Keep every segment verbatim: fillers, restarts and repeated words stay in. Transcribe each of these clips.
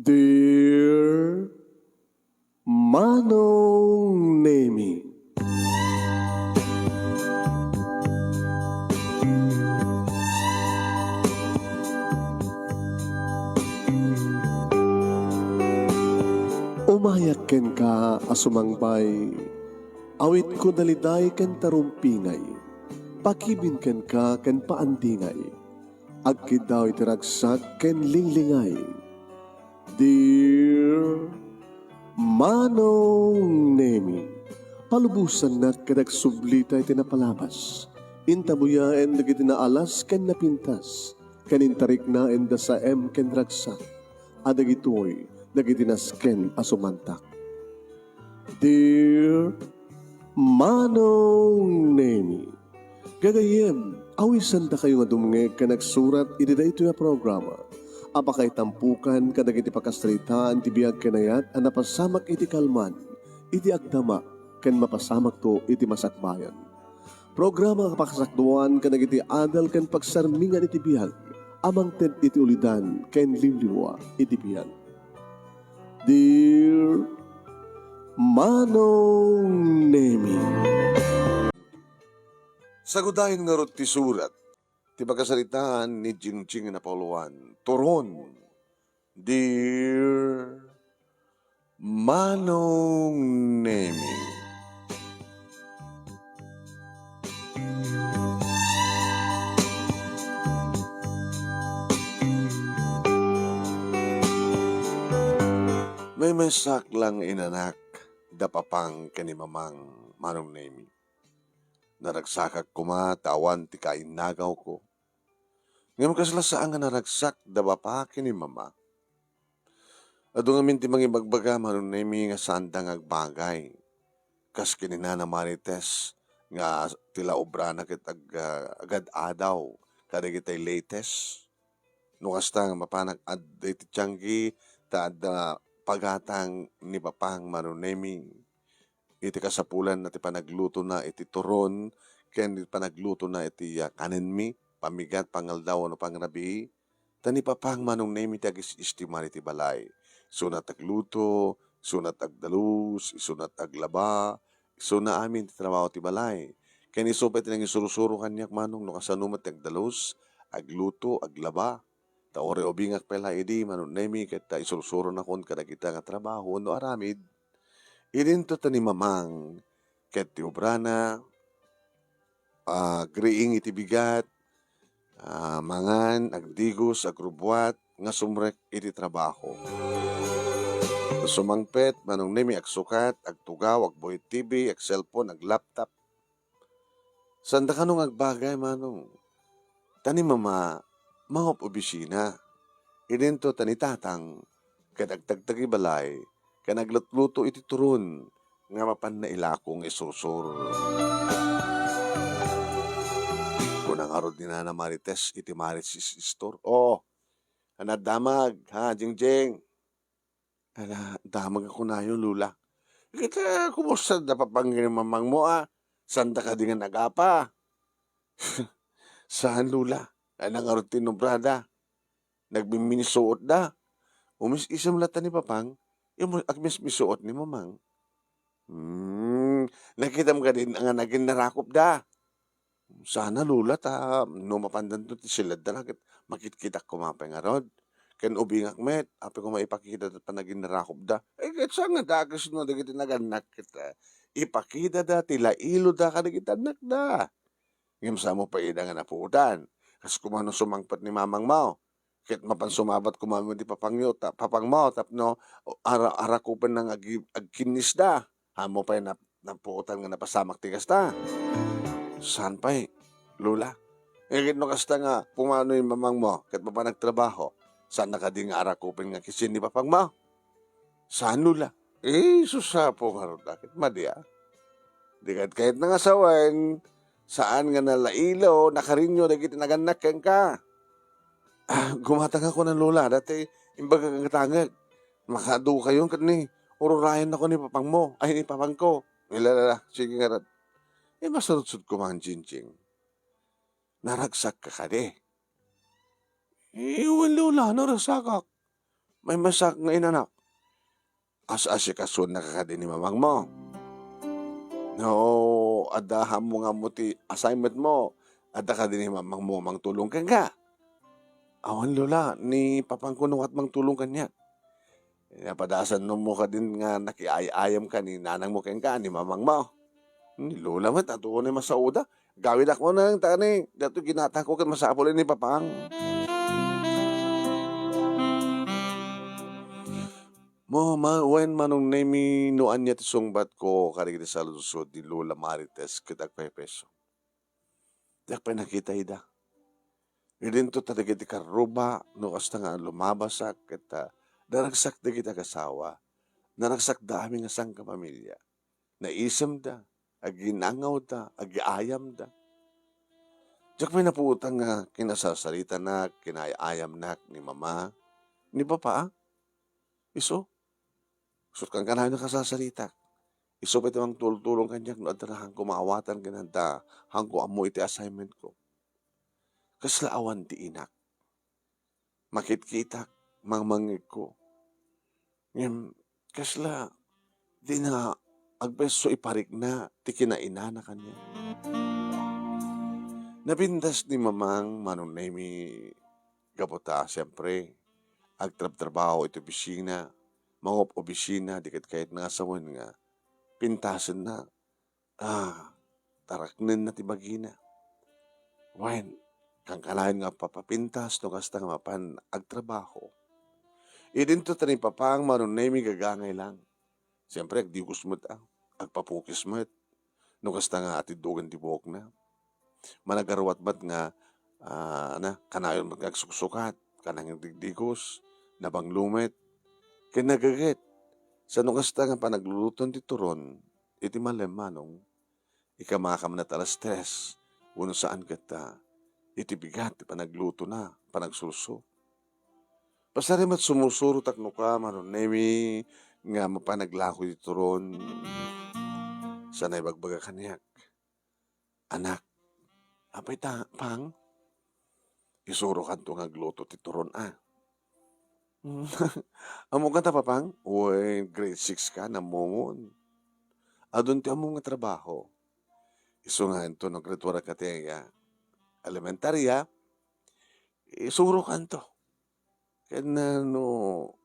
Dear Manong Nemi. Umayak kenka a sumangpay, awitko daliday ken tarumpingay, pakibin kenka ken paandingay. Agkiddaw iti ragsak ken linglingay. Dear Manong Nemi, palubosannak ket agsublita iti napalabas. Intabuyaen dagiti naalas ken napintas, ken intariknaen da saem ken ragsak, a dagitoy dagiti nasken a sumantak. Dear Manong Nemi, gagayyem, awisandakayo nga dumngeg ken agsurat iti daytoy a programa a pakaitampokan kadagiti pakasaritaan ti biag ken ayat a napasamak iti kalman, iti agdama, ken mapasamakto iti masakbayan. Programa nga pakasakduan kadagiti adal ken pagsarmingan iti biag a mangted iti ulidan ken liwliwa iti biag. Dear Manong Nemi. Sagudayen ngarud ti surat ti pakasaritaan ni Jingjing Napoleon. Turon, Dear Manong Nemi. Maymaysak lang inanak da papang ken ni mamang, Manong Nemi. Naragsakak koma ta awan ti kainnagawko. Ngem kasla saan nga naragsak da papa ken ni mama. Adu ngamin ti mangibagbaga, Manong Nemi, nga saanda nga agbagay. Kas ken ni Nana Marites nga ti la obrana ket ag-, ah, agad-adaw kadagitay latest. No kasta nga mapanak adda iti tianggi, ta adda pagatang ni papang, Manong Nemi. Iti kasapulanna ti panaglutona iti turon ken iti panaglutona iti, ah, kanenmi, pamigat, pangaldaw, wenno pangrabii. Ta ni papang, Manong Nemi, ti agis-istimar iti balay. Isunat agluto, isunat agdalus, isunat aglaba, isuna amin ti trabaho ti balay. Ken isu pay ti nangisursuro kaniak, Manong, no kasano met ti agdalus, agluto, aglaba. Ta uray ubingak pay la idi, Manong Nemi, ket ta isursuronakon kadagita nga trabaho wenno aramid. Idinto ta ni mamang ket ti obrana, ah, agriing iti bigat, ah, mangan, agdigos, agrubbuat, nga sumrek iti trabaho. Sumangpet, Manong Nemi, agsukat, agtugaw, agbuy T V, agselpon, aglaptop. Sanda kano nga agbagay, Manong. Ta ni mama, mangop-obisina. Idinto ta ni tatang, ket agtagtagi balay, ken aglutluto iti turon nga mapanna ilako nga isursuro. Kuna ngarud ni Nana Marites iti Marites Store, "O, ania damag, ha, Jingjing?" "Ala, damag a kunayo, Lola." "Ket, ah, kumusta da papang ken ni mamangmo, a? Sanda kadi nga nagapa?" "Saan, Lola. Ania ngarud ti inobrada? Nagmimisuotda. Umis-isem latta ni papang, imu-, agmismisuot ni mamang." "Hmm, nakitam kadi nga nagin narakupda?" "Saan, Lola, ta no mapandanto ti siledda, ket makitkitak koma pay ngarud. Ken ubingak met, apay koma ipakitata ti nagin narakupda?" "Eh, ket saan nga dakes no dagiti nagannak ket, ah, ipakitata ti lailoda kadagiti annakda? Ngem saan mo pay ida nga napuotan. Kas koma no sumangpet ni mamangmo, ket mapan sumabat koma met ti papangyo, ta-, papangmo tapno ara-, arakupenna nga agi-, agkinnisda. Saan mo pay nap-, napuotan nga napasamak ti kasta?" "Saan pay, Lola. Eh, ket no kasta nga pumanoy mamangmo ket mapan agtrabaho, saanna kadi nga arakupen nga kisin ni papangmo?" "Saan, Lola." "Eh, sus, apo ngarud, ket madi, a. Di kad kayatna nga sawen, saan nga nalailo, nakarinio dagiti nagannak kenka." "Ah, gumatangak kunan, Lola, daytoy imbagak nga tangek. Makaadu kayon ket ni, ururayennak ni papangmo, ay, ni papangko." "Ilala, sige ngarud." "Eh, masurotsod koma, Jingjing. Naragsakka kadi?" "Eh, wen, Lola, naragsakak. Maymaysaak nga inanak. As-asikasuennaka kadi ni mamangmo? No adda ammo nga ammo ti assignmentmo, adda kadi ni mamangmo mangtulong kenka? Awan, Lola, ni papangko no ket mangtulong kaniak. Napadasanmo kadin nga nakiay-ayamka ni nanangmo kenka, ni mamangmo. Ni Lola met, adu unay masaoda. Gawidak mo nang tani, daytoy ginatangko ket masapul ni papang. Mo, ma-, wen Manong Nemi, no ania ti sungbatko kadagiti saludsod ni Lola Marites ket agpaypayso. Diak pay nakita ida. Idinto ta dagiti karruba, no kasta nga lumabasak, ket, ah, naragsak dagiti agasawa, naragsakda amin nga sangkapamilya. Naisemda, aginangawda, agiayamda. Diak pay napuotan nga kinasarsaritanak, kinay-ayamnak ni mama, ni papa, ah. Isu, Isu't kankanayon a kasasaritak. Isu pay ti mangtultulong kaniak no adda haanko maawatan ken adda haanko ammo iti assignmentko. Kasla awan ti inak. Makitkitak, mangmangngegko. Ngem kasla dina agpayso iparikna ti kinainana kaniak. Napintas ni Mamang Manong Nemi gapu ta, siempre, agtrabtrabaho iti opisina, mangup-opisina, di ket kayatna nga sawen nga pintasenna, ah, taraknenna ti bagina. Wen, kankanayon nga agpapapintas no kasta nga mapan agtrabaho. Idinto ta ni Papang Manong Nemi gagangay lang. Siempre, agdigos met, ah, agpapukis met. No kasta nga atiddogen ti buokna. Managaruat met nga, ah, na, kanayon met nga agsuksukat, kanang digdigos, nabanglo met, ken nagaget. Sano kasta nga panagluluton ti turon, iti malem, Manong, ikamakam met alas tres, wenno saan ket, ah, iti bigat ti panaglutona, panagsurso. Pasari met sumusurotak no ka, Manong Nemi, nga mapan aglako iti turon. Sana ibagbaga kaniak, "Anak, apay ta, Pang? Isurokanto nga agluto ti turon, a." "Ammom kanta, Papang? Wen, grade six ka, nammomon. Adun ti ammom nga trabaho. Isu nga inton naggraduarka ti, ah, elementarya, isurokanto. Ken, ah, no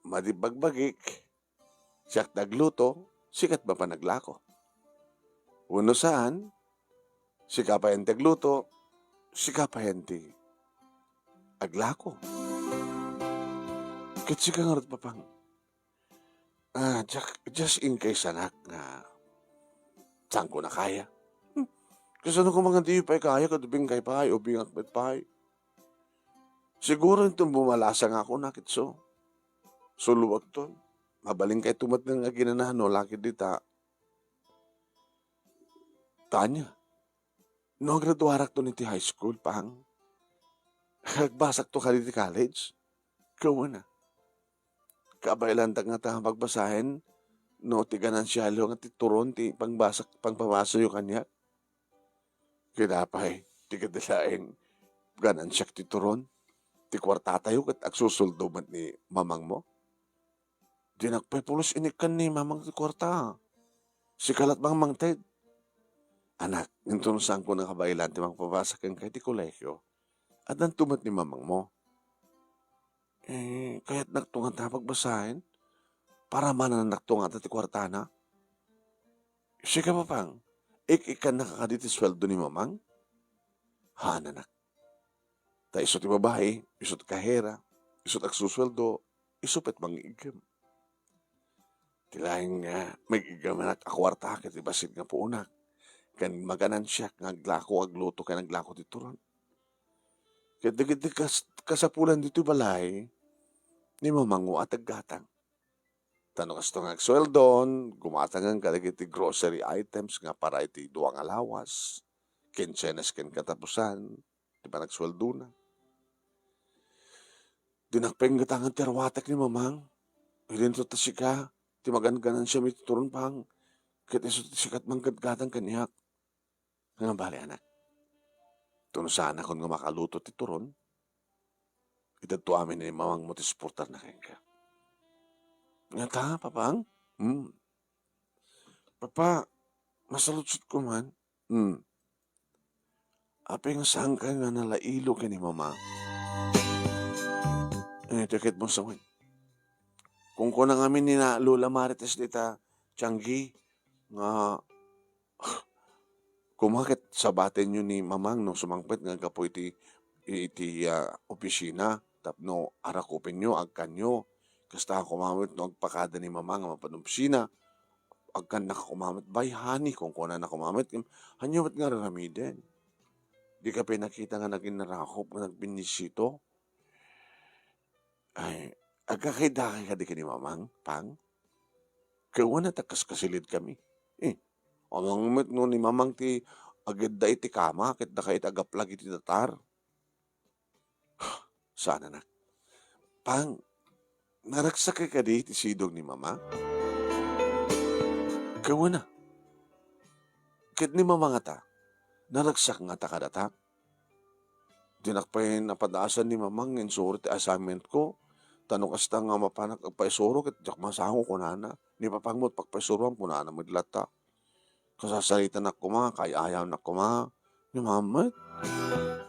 madi bagbagik, siak ti agluto, sika ti mapan aglako. Wenno saan, sika payen ti agluto, sika payen ti aglako." "Ket sika ngarud, Papang?" "Ah, just, just in case, anak, nga saanko a kaya." "Hmm, kasano koma nga diyo pay kaya ket ubingkay pay, ubingak met pay? Siguro inton bumalasa nga ako, nakitso. Suluwagton. Mabalinkayto met nga aginana no lakid dita." "Tanya, no agraduarakton iti high school, Pang, agbasakto kadi ti college?" "Kawana. Kabaylantak ngata pagbasaen no ti ganansiayo nga ti turon ti pangbasak-, pangpabasayo kaniak?" "Ket apay, ti kadi laeng ganansiak ti turon? Ti kuartatayo ket agsusueldo met ni mamangmo." "Dinak pay pulos inikkan ni mamang ti kuarta. Sika lat mangmangted." "Anak, inton saanko a kabaylan ti mangpabasa kenka iti kolehio, addanto met ni mamangmo." "Eh, kayatnakto ngata pagbasaen. Paramanannakto ngata ti kuartana." "Sika, Papang, ik-ikkannaka kadi ti sueldo ni Mamang?" "Haan, anak. Ta isu ti babai, isu ti kahera, isu ti agsusueldo, isu pay ti mangig-iggem. Ti laeng, ah, mangig-iggem, anak, a kuarta ket ti bassit nga puonak, ken maganansiak nga aglako, agluto, ken aglako ti turon. Ket dagiti kas-, kasapulan ditoy balay, ni mamangmo a ti aggatang. Ta no kasto nga agsueldon, gumatangen kadagiti grocery items nga para iti dua nga lawas, kinsenas ken katapusan ti panagsueldona. Dinak pay gatangen ti aruatek ni Mamang. Idinto ta sika ti maganganansiam iti turon, Pang, ket isu ti sika ti manggatgatang kaniak." "Nga bale, anak, ta no saanakon nga makaluto ti turon, itedto amin ni mamangmo ti suportarna kenka. Ngata, Papang? Hmm. Papa, masaludsodko man. Hmm. Apay nga saanka nga nalailo ken ni Mama? Eh, ti ket mo sawen. Kunkuna ngamin ni na Lola Marites dita, Tianggi, nga koma ket sabatenyo ni Mamang no sumangpet nga aggapu iti, iti, ah, opisina tapno arakupenyo, agkanyo. Kasta koma met no agpakada ni Mama nga mapan opisina, agkannak koma met, "Bay, honey," kunkunana koma met, "Ania met nga ar-aramiden? Dika pay nakita nga nagin narakop nga nagbinisita?" Ay, agkakaidakay kadi ken ni Mamang, Pang? Kawana ta kaskasilidkami. Eh, amangan met no ni Mamang ti agidda iti kama ket daka iti agaplag iti datar. Saan, anak. Pang, naragsak kadi ti sidong ni Mama? Kawana. Ket ni Mama ngata, naragsak ngata kadata? Dinak pay napadasan ni Mamang nga insuro ti assignment ko. Ta no kasta nga mapanak agpaisuro ket diak masango, kunana. Ni Papang met pagpaisuroam, kunana met latta. Kasasaritanak koma, kaay-ayawnak koma. Ni Mama met,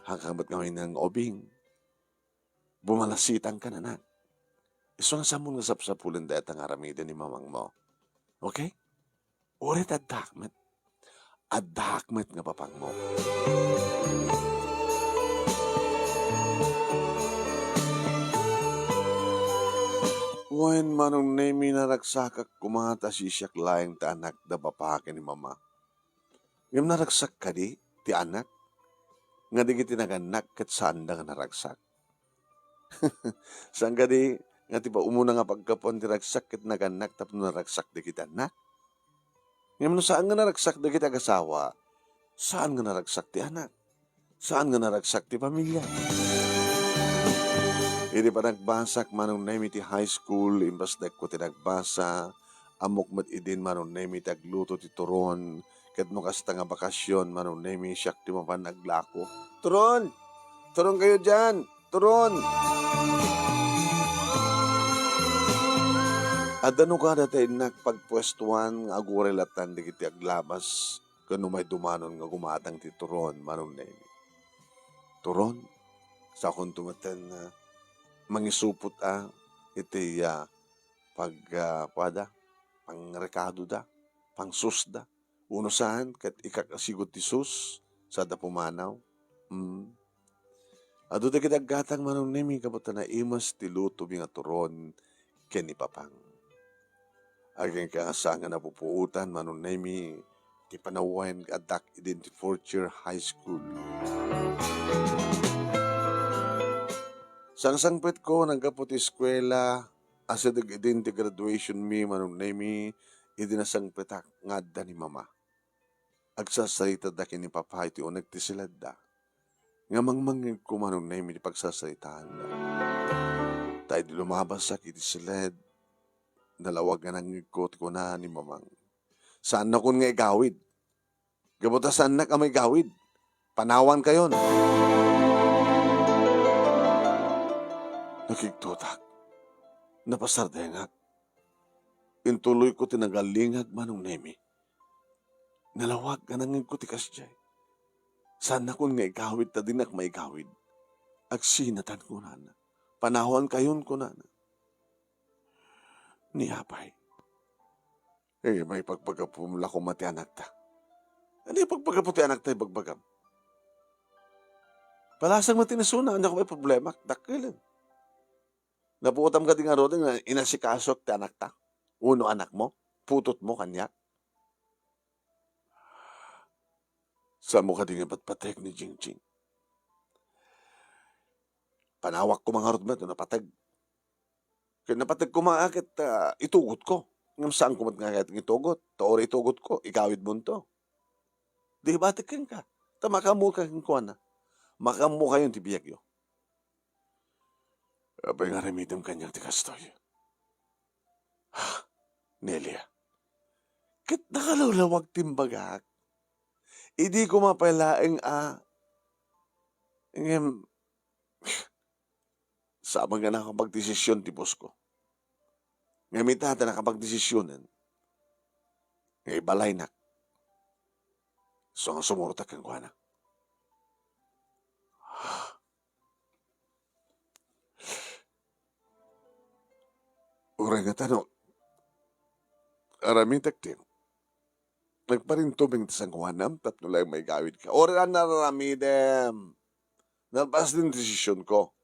hangka met ngamin nga ubing. Bumalasitanka, anak. Isu nga sammon nga sapsapulen dayta nga aramiden ni Mamangmo. Okay? Uray ta addaak met. Addaak met nga Papangmo. Wen, Manong Nemi, naragsakak koma ta sisiak laeng ti anak da Papa ken ni Mama. Ngem naragsak kadi ti anak nga dagiti nagannak ket saanda nga naragsak? Saan kadi nga ti pa-, umuna nga paggapuan ti ragsak ket nagannak tapno naragsak dagiti annak? Ngem no saan nga naragsak dagiti agasawa, saan nga naragsak ti anak? Saan nga naragsak ti pamilia? Idi panagbasak, Manong Nemi, ti high school, imbasdekko ti nagbasa, ammok met idin, Manong Nemi, ti agluto ti turon, ket no kasta nga bakasyon, Manong Nemi, siak ti mapan aglako. Turon! Turon kayo diyan! Turon! Adda no kada ta innak pagpuestuan nga aguray lattan dagiti aglabas ken umay dumanon nga gumatang ti turon, Manong Nemi. Turon, sakonto metten, ah, mangisupot, ah, iti, ah, pag, ah, kuada, pangrekado da, pangsus da. Uno saan ket ikakasigo ti sus, sada pumanaw. Mm. Adu dagiti aggatang, Manong Nemi, gapu ta naimes ti lutomi nga turon ken ni Papang. Agingga saan nga napupuotan, Manong Nemi, ti panawen nga addak idin ti fourth year high school. Sangsangpetko naggapu ti eskuela, asideg idin ti graduation mi, Manong Nemi, idi nasangpetak nga adda ni Mama. Agsasaritada ken ni Papa iti uneg ti siledda. Nga mangmangngegko, Manong Nemi, ti pagsasaritaanda. Ta idi lumabasak iti siled, nalawag nga nangngegko ti kuna ni Mamang. Saannakon nga igawid. Gapu ta saannak a maigawid. Panawankayon. Nakigtotak. Napasardengak. Intuloyko ti nagalingag, Manong Nemi. Nalawag nga nangngegko ti kasdiay. Saannakon nga igawid ta dinak maigawid. Agsinatan kunana. Panawankayon kunana. Ni apay. Eh, maipagpagapom la koma ti anakta. Ania pagpagapu ti anakta ibagbagam? Palasang met ti nasuna, ania koma ti problemak? Dakkel. Napuotam kadi ngaruden nga inasikasok ti anakta? Uno anakmo? Putotmo kaniak? Saanmo kadi nga ipatpateg ni Jingjing? Panawak koma ngarud met no napateg. Ket napateg koma a ket, ah, itugotko. Ngem saanko met nga ket nga itugot. Ta uray itugotko, igawidmonto. Di batek kenka. Ta makaammoka kenkuana. Makaammokayon ti biagyo. Apay nga aramidem kaniak ti kastoy? Nelia, ket nakalawlawag ti imbagak. Idi koma pay laeng a, ngem, saan nga nakapagdesisyon ti bosko. Ngem ita ta nakapagdesisionen nga ibalaynak, isu nga sumurotak kenkuana. Uray ngata no aramidek ti nagparintumeng ti sangoanam tapno laeng maigawidka. Uray a nararamidem. Nalpas ti desisionko.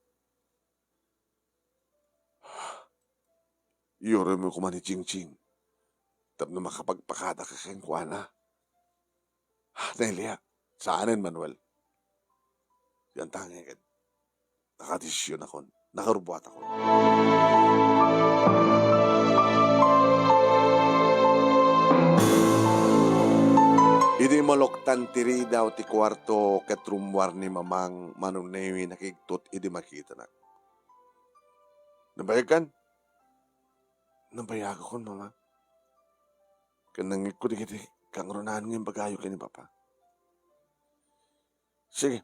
Iuroymo koma ni Chingching tapno makapagpakadaka kenkuana. Ah, Nelia, saanen, Manuel. Dianta ngay ket nakadesisionakon, nakarubbuatakon. Idi maluktan ti ridaw ti kuarto ket rummuar ni Mamang, Manong Nemi nakigtot idi makitanak. Nabayagkan? Nabayagakon, Mama. Ket nangngegko dagiti kangrunaan nga imbagayo ken ni Papa. Sige.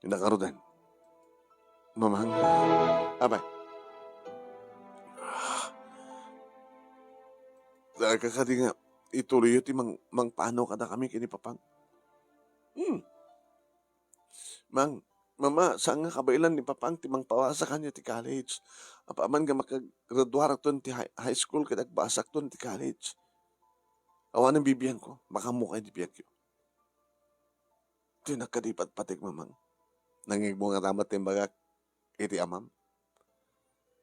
Innak ngaruden. Mamang. Apay. Daka kadi nga ituloyyo ti mang-, mangpano kadakami ken ni Papang. Hmm. Mang, Mama, saan nga kabaelan ni Papang ti mangpabasa kaniak ti college? Apaman nga makagraduarakton ti high, high school ket agbasakton ti college. Awanen bibiangko, makaammo kadi ti biagyo. Dinak kadi ipatpateg, Mamang. Nangngegmo ngata met ti imbagak iti amam?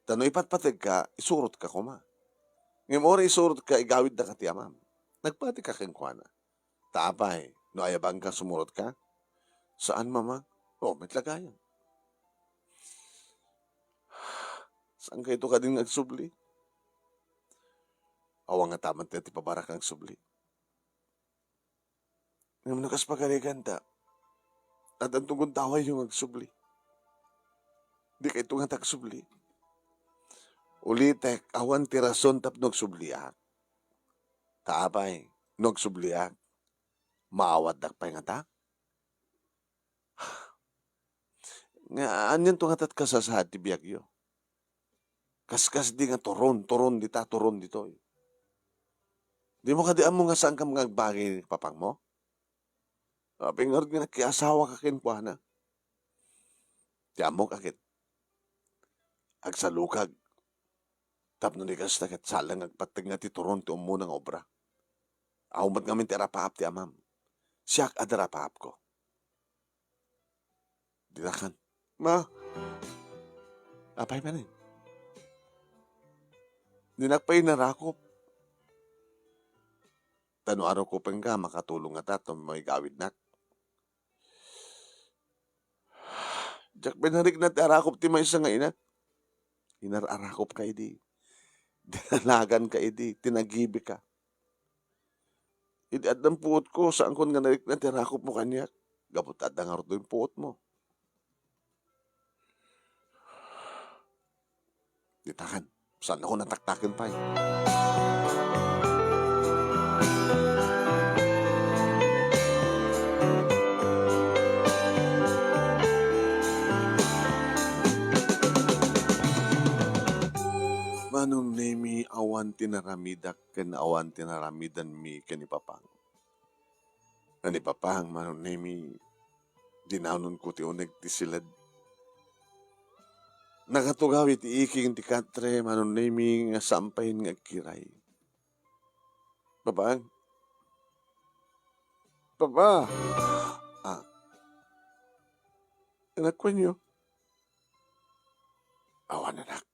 Ta no ipatpategka, isurotka koma. Ngem uray isurotka, igawiddaka ti amam. Nagpatika kenkuana. Ta apay, no ayabangka, sumurotka? Saan, Mama. O, met la gayam. Saankayto kadin nga agsubli? Awan ngata met ti pabarak nga agsubli. Ngem no kas pagarigan ta, addanto gundawayyo nga agsubli. Dikayto ngata agsubli. Ulitek, awan ti rason tapno agsubliak. Ta apay, no agsubliak, maawatdak pay ngata? Nga, anianto ngata ti kasasaad ti biagyo? Kaskasdi nga turon, turon dita, turon ditoy. Dimo kadi ammo nga saankam nga agbagay ken ni Papangmo? Apay ngarud nga nakiasawaka kenkuana? Ti ammok a ket agsalukag. Tapno di kasta ket saan nga agpategna ti turon ti ummuna nga obra. Awan met ngamin ti arapaap ti amam. Siak a darapaapko. Dinakan. Ma, apay manen? Dinak pay inarakop. Ta no arakupenka, makatulong ngata ta maigawidnak. Diak pay narikna ti arakop ti maysa nga ina. Inar-arakopka idi. Dinalaganka idi. Tinagibika. Idi addan puotko, saankon nga narikna ti arakopmo kaniak. Gapu ta adda ngarud ti puotmo. Ditakan. Saannakon a taktaken pay. Manong Nemi, awan ti naramidak ken awan ti naramidanmi ken ni Papang. Ni Papang, Manong Nemi, dinanonko ti uneg ti siled. Nakatugaw iti iking ti katre, Manong Nemi, nga saan pay nga agkiray. Papang? Papa! Ah. Anak, kuanyo? Awan, anak.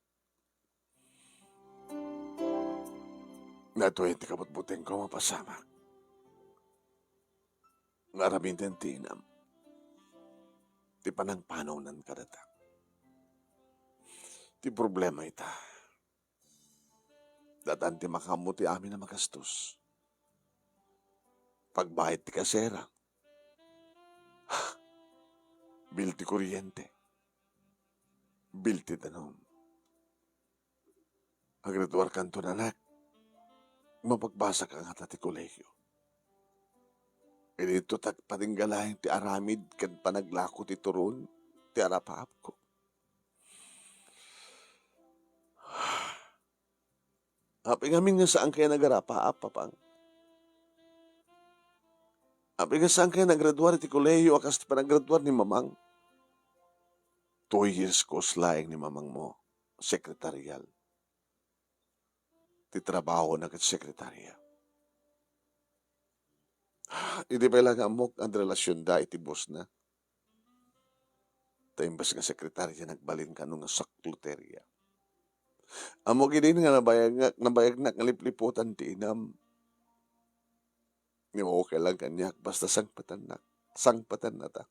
Daytoy ti kabutbutengko a mapasamak. Nga aramiden ti inam. Ti panangpanawan kadata. Ti problema ita. Datan ti makaammo ti amin a magastos. Pagbayad ti kasera. Bill ti kuryente. Bill ti danum. Agraduarkanton, anak. Mapagbasaka ngata ti kolegio. Idi ditoy ta agpatingga laeng ti aramid ken panaglako ti turon ti arapaapko. Apay ngamin nga saan kaya nagarapaap, Papang? Apay nga saan kaya nagraduar iti kolehiyo a kas ti panagraduar ni Mamang? Two years course laeng ni Mamangmo, sekretarial. Ti trabahona ket sekretaria. Idi pay la nga ammok nga adrelasionda iti bossna. Ta imbes nga sekretaria, nagbalin kano nga sakluteria. Ammok idi nga nabayagnak, nabayagnak nga lipliputan ti inam. Ngem okay lang kaniak, basta sangpetannak, sangpetannata.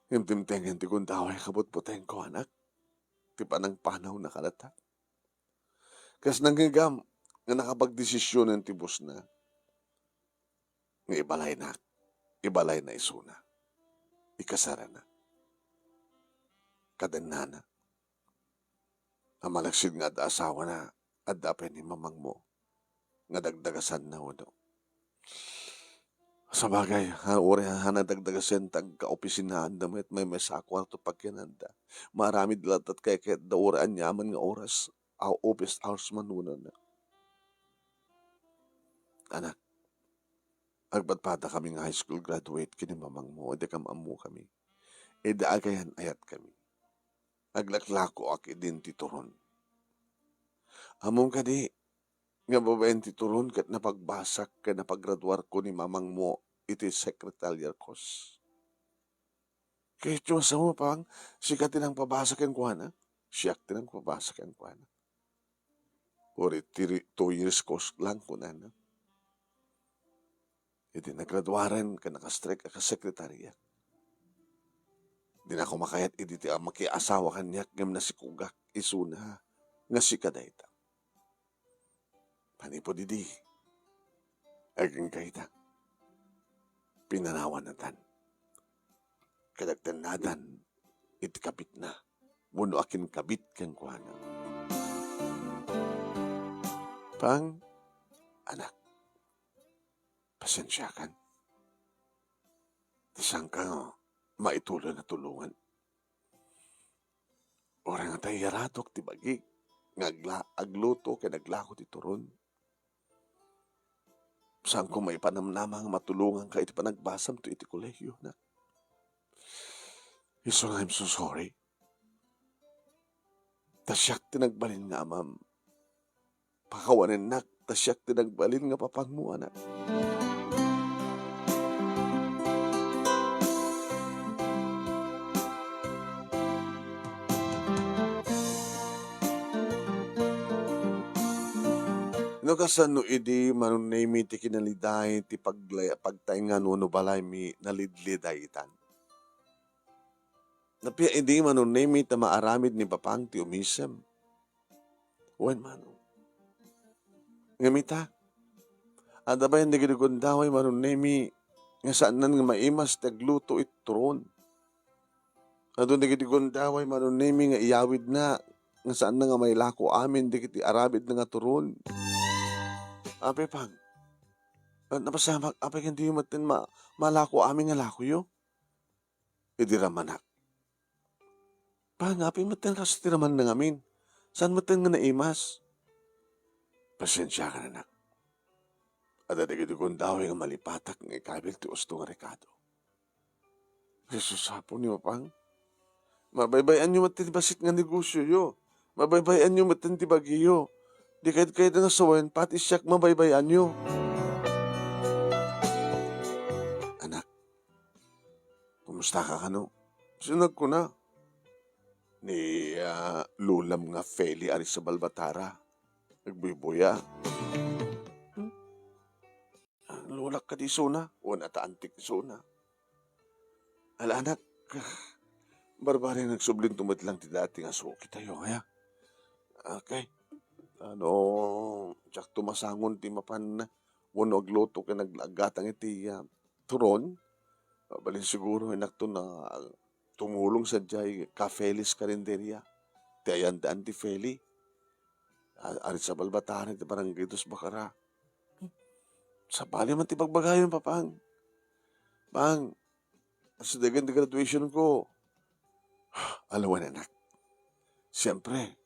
Ngem dimtengen ti gundaway a kabutbutengko, anak, ti panangpanawna kadatak. Kas nangngegam nga nakapagdesisionen ti bossna nga ibalaynak, ibalayna isuna, ikasarana. Kadennana, a malaksid nga adda asawana, adda pay ni Mamangmo nga dagdagasanna, wenno. Sabagay, ha, uray ha nadagdagasen, ta agkaopisinaanda met, maymaysa a kuarto pagkinanda. Maaramid latta ket kayatda uray aniaman nga oras, a, office hours man wenno. Anak, agpadpadakami nga high school graduate ken ni Mamangmo, idi kam-ammokami. Idi agayan-ayatkami, aglaklakoak idin ti Turon. Ammom kadi nga babaen ti Turon ket napagbasak ken napagraduarko ni Mamangmo iti secretarial course. Ket no, Papang, sika ti nangpabasa kenkuana? Siak ti nangpabasa kenkuana. Uray ti two years course lang, kunana. Idi nagraduaren ken nakastrek a kasekretariak, dinakon makayat idi ti makiasawa kaniak ngem nasikogak isuna nga sika dayta. Manipud idi, agingga ita. Pinanawannatan. Kadagdannatan iti kabitna wenno akinkabit kenkuana. Pang, anak, pasensiakan. Ta saanka nga maituloy nga tulongan. Uray nga ta iyaratok ti bagik nga agla-, agluto ken aglako ti Turon. Saanko maipanamnama nga matulonganka iti panagbasamto iti kolehiona. Isu nga, I'm so sorry. Ta siak ti nagbalin nga amam. Pakawanennak, ta siak ti nagbalin nga papangmo, anak. No kasano idi, Manong Nemi, ti kinaliday ti paglay-, pagtaengan wenno balaymi, nalidliday itan? Napia idi, Manong Nemi, ta maaramid ni Papang ti umisem? Wen, Manong. Ngem ita, adda bayan dagiti gundaway, Manong Nemi, nga saannan nga maimas ti agluto iti Turon. Adda dagiti gundaway, Manong Nemi, nga iyawidna nga saanna nga mailako amin dagiti aramidna nga Turon. Apay, Pang, napasamak, apay ket diyo metten ma-, malako amin nga lakoyo? Idi rammanak, Pang, apay metten kas ti rammanna ngamin? Saan metten nga naimas? Pasensiakan, anak. Adda dagiti gundaway nga malipatak nga ikabil ti usto nga rekado. Jesus, Apo, ni Papang, mabaybay-anyo met ti bassit nga negosioyo. Mabaybay-anyo met ti bagiyo. Di kayat-kayat nga sawen, pati siak mabaybay-anyo. Anak, kumusta ka kano? Sino nagkuna? Ni, ah, lolam nga Feli Arizabal Batara. Nagbuybuya. Hmm? Lolak kadi isuna? Wen, ata antik isuna. Ala, anak, barbari, nagsublinto met lang ti dati nga suki tayo, aya? Okay. Ano, diakto masangon ti mapan wenno agluto ken ag-, aggatang iti, ah, turon. Mabalin siguro, inakto na tumulong sadiay ka Feli's Karinderia. Ti ayandaan ti Feli. A-, Arizabal Batara ti Barangay Dos Bacara. Sabali man ti bagbagayon, Papang. Pang, asidegen ti graduation ko. Ala wen, anak. Siempre,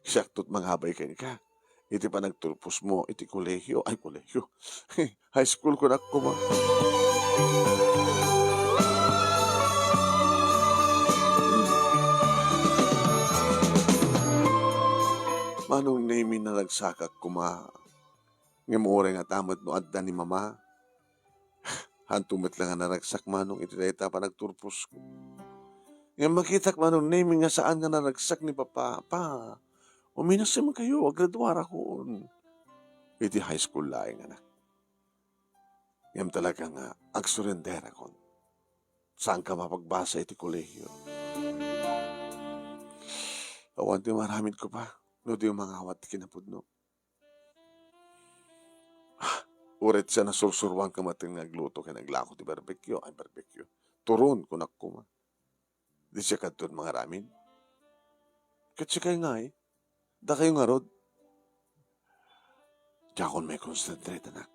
Siakto't mangabay kenka iti panagturposmo iti kolehio, ay, kolehio, high school, kunak koma. Manong Nemi, naragsakak koma. Ngem uray nga ta met no adda ni Mama, haanto met la nga naragsak, Manong, iti dayta panagturposko. Ngem makitak, Manong Nemi, nga saan nga naragsak ni Papa. Pa, uminasemkayo, agraduarakon. Iti high school laeng, anak. Ngem talaga nga agsurenderakon. Saanka mapagbasa iti kolehio. Awan ti maaramidko, Pa, no di mangawat ti kinapudno. Uray ti sa nasursuroanka met nga agluto ken aglako ti barbecue, ay, barbecue. Turon, kunak koma. Di siakadton mangaramid? Ket siakay ngay? Dakayo ngarud? Diakon mai-concentrate, anak.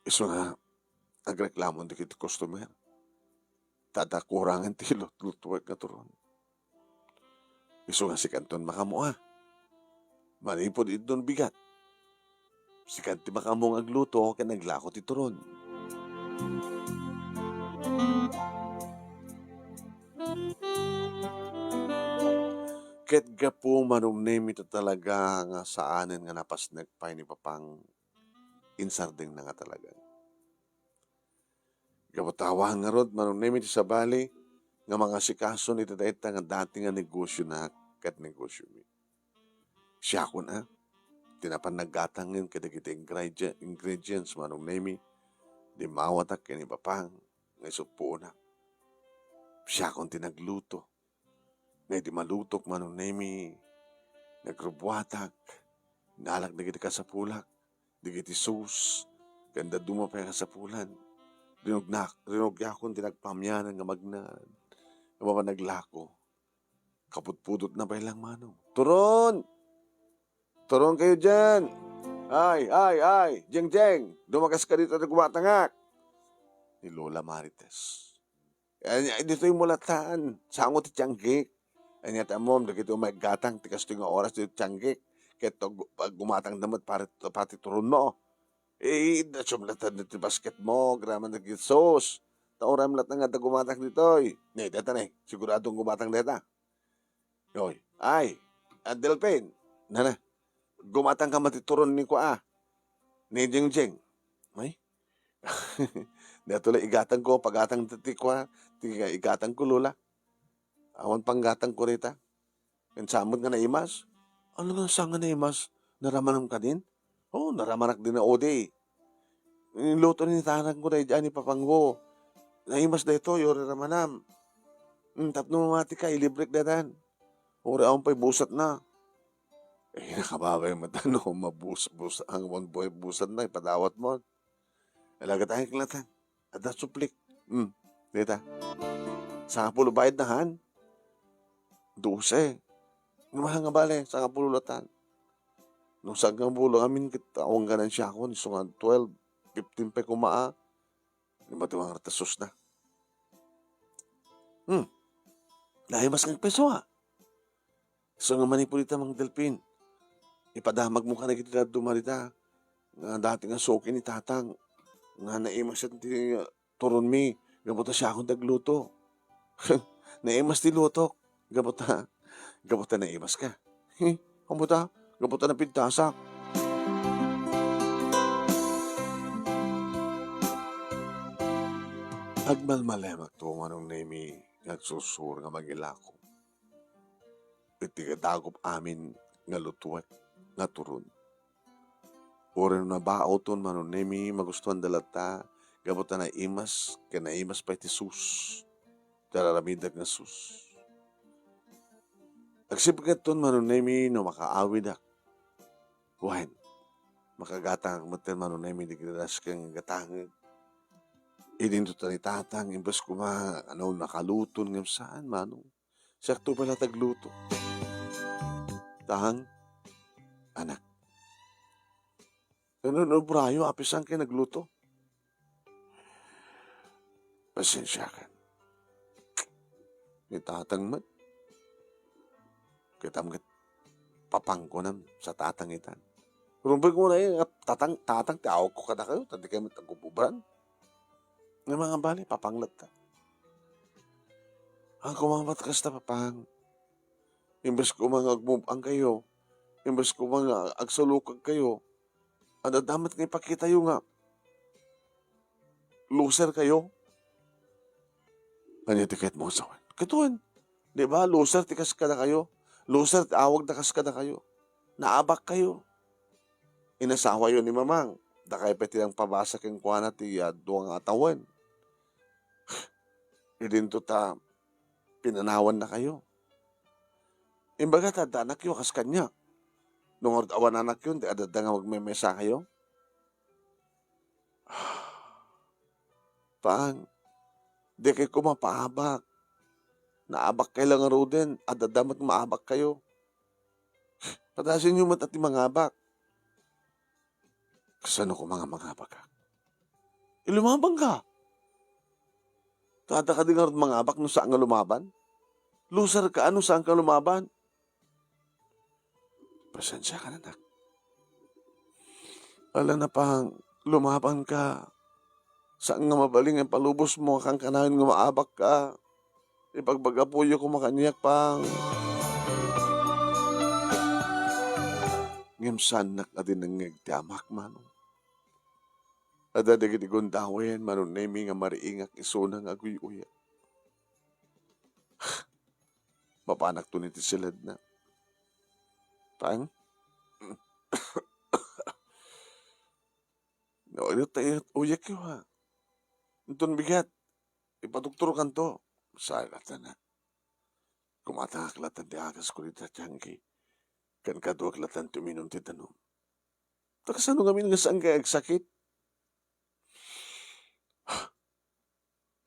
Isu nga, agreklamon dagiti customer. Ta adda kurangan ti lutlutuek nga turon. Isu nga sikanton makaammo, a. Manipud inton bigat, sikan ti makaammo nga agluto ken aglako ti turon. Ket gapu, Manong Nemi, ta talaga nga saanen nga napasnek pay ni Papang, insardengna nga talaga. Gapu ta awan ngarud, Manong Nemi, ti sabali nga mangasikason iti dayta nga dati nga negosiona ket negosiomi. Siakon, a, ti napan naggatangen kadagiti ingredi-, ingredients, Manong Nemi, dimmawatak ken ni Papang nga isu puonak. Siakon ti nagluto. Nga idi malutok, Manong Nemi, nagrubbuatak, inalak dagiti kasapulak, dagiti sauce, ken dadduma pay a kasapulan. Rinugnak, rinugiakon ti nagpaamianan nga magnan. Nga mapanaglako, kapudpudotna pay lang, Manong. Turon! Turon kayo diyan! Ay, ay, ay! Jeng, Jeng! Dumagas ka dito at gumatangak! Ni Lola Marites. Ania, ditoy mo latan. Sango ti tianggik. Ania ti ammom, dagiti umay aggatang ti kastoy nga oras ditoy tianggik. Ket ag-, aggumatangda met pati, pati turonmo. Eh, iddasum latan ti basketmo, agraman dagiti sauce. Ta uray met latan nga adda gumatang ditoy. Ne, deta ne, siguradong gumatang deta. Oy, ay, a, Delpin, nana, gumatang ka met ti turon ni kua, ni Jingjing. Ay? Daytoy la igatangko, pagatang ti kua, ti igatangko, Lola. Awan panggatangko dita. Ken saan met nga naimas? Ano nga saan nga naimas? Naramanam kadin? Oo, naramanak din a udi. Niluto ni tatangko daydiay ni papangko. Naimas daytoy, uray ramanam. Hmm, tapno mamati ka, ilibrek daytan. Uray awan pay busatna. Eh, nakababay met no, mabus-, bus-, ang one boy busatna, ipadawatmo. Alaga tayo kang latan. Adda suplik. Hmm, dita. Sangapulo bayad na, han? Dose. Nga mahal nga bale, sangapulo latan. No sangapulo, amin ket awan ganansiyakon, isu nga twelve, fifteen pay koma, a. Ni mati nga retasos na. Hmm. Naimas nga peso, a. Isu nga manipud ita, Mang Delpin. Ipadamagmo kadagiti dadduma dita. Nga dati nga suki ni tatang. Nga naimasen ti turonmi, gapu ta siakon ti agluto. Naimas ti lutok, gapu ta, gapu ta naimas ka. He, gapu ta, gapu ta napintasak. Agmalmalemak to, Manong Nemi, nga agsursuro nga mangilako iti dagop amin nga lutuek nga turon. Uray no nabaoton, Manong Nemi, magustuanda latta, gapu ta naimas, ken naimas pay ti sus, ti ar-aramidek nga sus. Agsipngeton, Manong Nemi, no makaawidak. Wen, makagatangak metten, Manong Nemi, dagiti daskeng nga gatangek. Idinto ta ni tatang, imbes koma, ano, nakaluton, ngem saan, Manong. Siakto pay la ti agluto. Tang, anak. Ano, no, Brayo, apisan kay nagluto? Pasensiakan. Ni tatang met. Kitam ket, Papang, kunam, sa tatang itan. Rumbeng mo na, eh, tatang, tatang, ti awagko kadakayo, ta dikay met agububran. Nga mga bali, papang latta. Ang kumamat kasta, papang. Imbes ko nga agmubang kayo, imbes ko nga agsalukag kayo, adda met nga ipakitayo nga loser kayo. Ania ti kayatmo nga sawen? Kitaen, di ba, loser ti kas kadakayo? Loser ti awagda kas kadakayo. Naabak kayo. Inasawayo ni Mamang. Dakay pay ti nangpabasa kenkuana ti, ah, dua nga tawen. Idinto ta pinanawannakayo. Imbaga ta adda anakyo kas kaniak. No ngarud awan anakyo, di adda nga magmemesa kayo? Pang, di kay ko mapaabak. Naabak kay la ngaruden, adda met maabak kayo. Padasenyo met a ti mangabak. Kasano ko nga mangabak, ha? Ilumabang ka. Ta adda kadi ngarud mangabak no saan nga lumaban? Loser ka, ano saan ka lumaban? Pasensiakan, anak. Ala na pang lumaban ka. Saan nga mabalin nga ipalubos mo, kankanayon nga maabak ka. Ipagbagapuyo koma kaniak, pang. Ngem saannak a dinengngeg ti amak, Manong. Adda dagiti gundawen, Manong Nemi, nga mariingak isuna nga aguy-uyak. Mapanakton iti siledna. Pang? No, ania ti uyekyo, ha? Inton bigat, ipadoktorkanto. Saan latta, nak? Kumatangak latta ti agasko dita tiangki. Ken kaduak latta ti uminum ti danum. Ta kasano ngamin nga saan kay agsakit?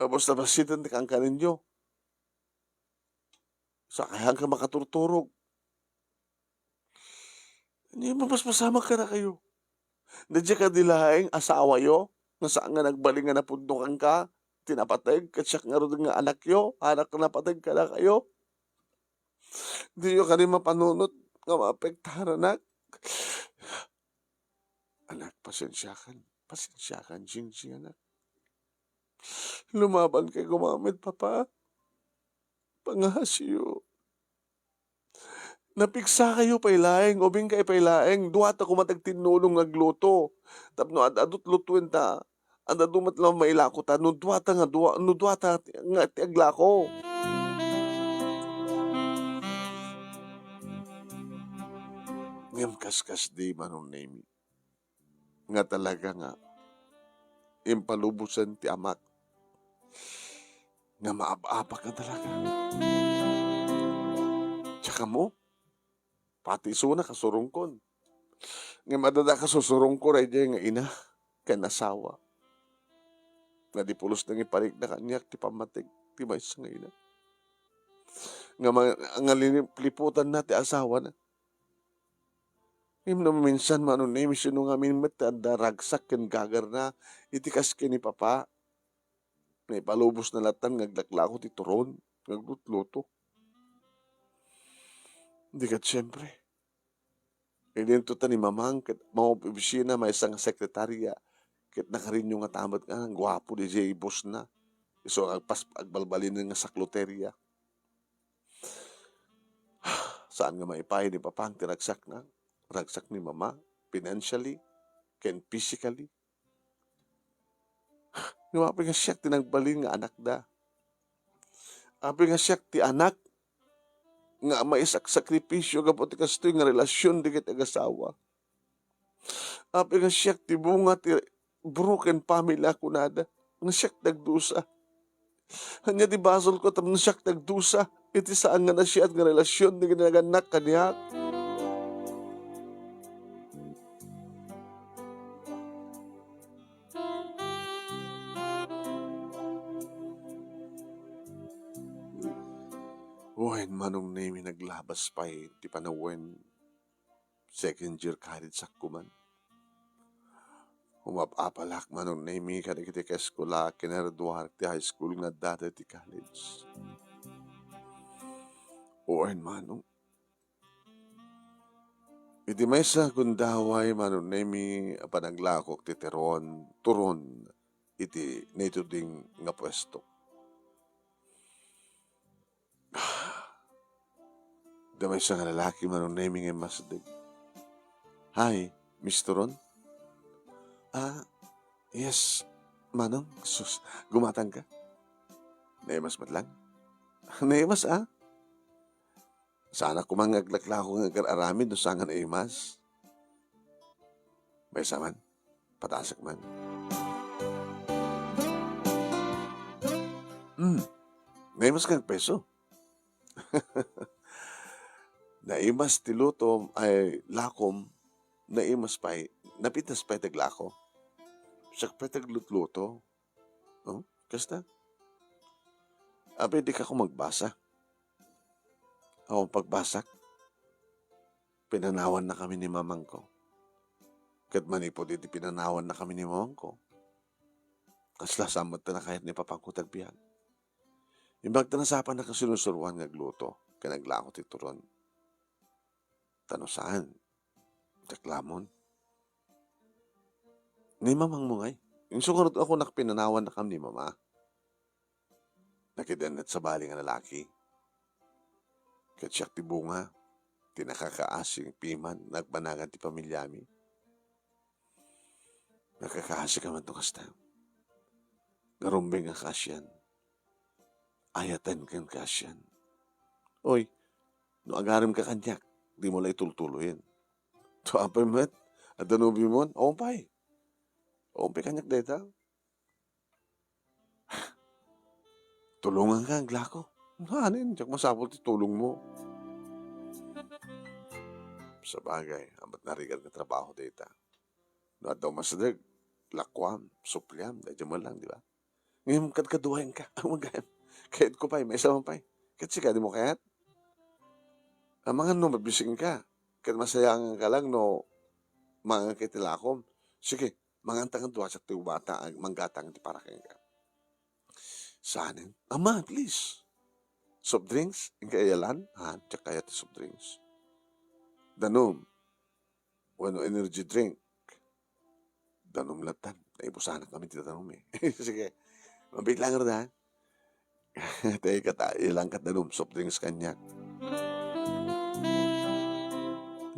Abos ta basiten ti kankanenyo. Saan kay makatulturog? Ania, mapaspasamak kadakayo. Daydiay kadi laeng asawayo, nga saan nga nagbalin nga napudno kenka, ti napateg, ket siak ngarud nga anakyo, anak nga napateg kadakayo. Diyo kadi mapanunot nga maapektar, anak. Anak, pasensiakan. Pasensiakan, Jingjing, anak. Lumaban kay gumamit, Papa. Pangahasyo. Napigsa kayo pay laeng, ubing kay pay laeng, dua ta koma ti agtinnulong nga agluto. Tapno ad-adu't lutuen ta, ad-adu met la mailako ta, no dua ta nga dua, no dua ta nga ti aglako. Ngem kaskasdi, Manong Nemi, nga talaga nga impalubosen ti amak nga maab-abak nga talaga. Tsaka mo, pati isuna kasurongkon. Ngem adda kasusurongko daydiay nga ina ken asawa. Nga di pulos nang iparikna kaniak ti pammateg ti maysa nga ina. Nga ma-, nga linip-liputanna ti asawana. Ngem no maminsan, Manong Nemi, sino ngamin met ti adda ragsak ken gagarna iti kas ken ni Papa? Naipalubosna lattan nga aglaklako ti turon nga aglutluto. Di ket siempre, idinto ta ni Mamang ket maopisina maysa nga sekretaria ket nakarinyo nga tamet nga guapo daydiay bosna. Isu nga agpas-, agbalbalinen nga sakloteria. Saan nga maipaay ni Papang ti ragsakna, ragsak ni Mama, financially, ken physically. Ngem apay nga siak ti nagbalin nga anakda? Apay nga siak ti anak nga maisaksakripisyo gapu ti kastoy nga relasyon dagiti agasawa? Apay nga siak ti bunga ti broken family a kunada, nga siak ti agdusa? Ania ti basolko tapno siak ti agdusa iti saan nga naasiat nga relasyon dagiti nagannak kaniak? Wen, Manong Nemi, naglabas pay ti panawen. Second year college-ak koman. Umap-apalak, Manong Nemi, kadagiti kaeskolak, kinarduarak ti high school nga adda ti college. Wen, Manong. Iti maysa a gundaway, Manong Nemi, a panaglakok ti turon, turon iti naituding nga puesto. Iti maysa nga lalaki, Manong Nemi, nga immasdeg. "Hi, Miss Turon?" "Ah, yes, Manong." Sus, gumatang ka? Naimas met lang? Naimas, ah? Saanak koma nga aglaklako nga agar-aramid no saan nga naimas. Maysa man, patasek man. Hmm, naimas nga agpeso. Naimas ti lutom, ay, lakom, naimas pay, napitas pay ti aglako. Siak pay ti aglutluto. Oh, kasta? Apay, dika ko magbasa. Awan pagbasak. Pinanawannakami ni mamangko. Ket manipud iti pinanawannakami ni mamangko, kasla saan met ti nakayat ni papangko ti agbiag. Imbag ta nasapannak a sinusuroan nga agluto ken aglako ti turon. Ta no saan, diak lamon. Ni mamangmo ngay? Insukarudak a kunak pinanawannakam ni mama. Nakidennet sabali nga lalaki. Ket siak ti bunga ti nakakaasing piman nga agbanagan ti pamiliami. Nakakaasi ka man to kasta. Ngarumbeng a kaasian. Ayaten ken kaasian. Oy, no agarem ka kaniak, dimo la itultuloyen. To apay met, adda nobio mon? Awan pay. Awan pay kaniak dayta. Tulongan ka, aglako. Hanin, diak masapul ti tulongmo. Sabagay, amat narigat nga trabaho dayta. No adda umasdeg, lakuam, supliam, daydiay man lang, di ba? Ngem kadkaduayen ka, awan gayam. Kayatko pay, maysa man pay. Ket sika, dimo kayat? Amangan no mabising ka. Ket masayangan ka lang no mangan ka iti lakom. Sige, mangan ta nga dua, siak ti ubata, ag-, manggatang iti para kenka. Saanen? Ama, please. Soft drinks? Inka iyalan? Ha, diak kayat ti soft drinks. Danum. Wenno energy drink. Danum lattan. Naibusanak amin ti danum, eh. Sige. Mabiit lang, Roda. Tay kata, ilang kat danum, soft drinks kaniak.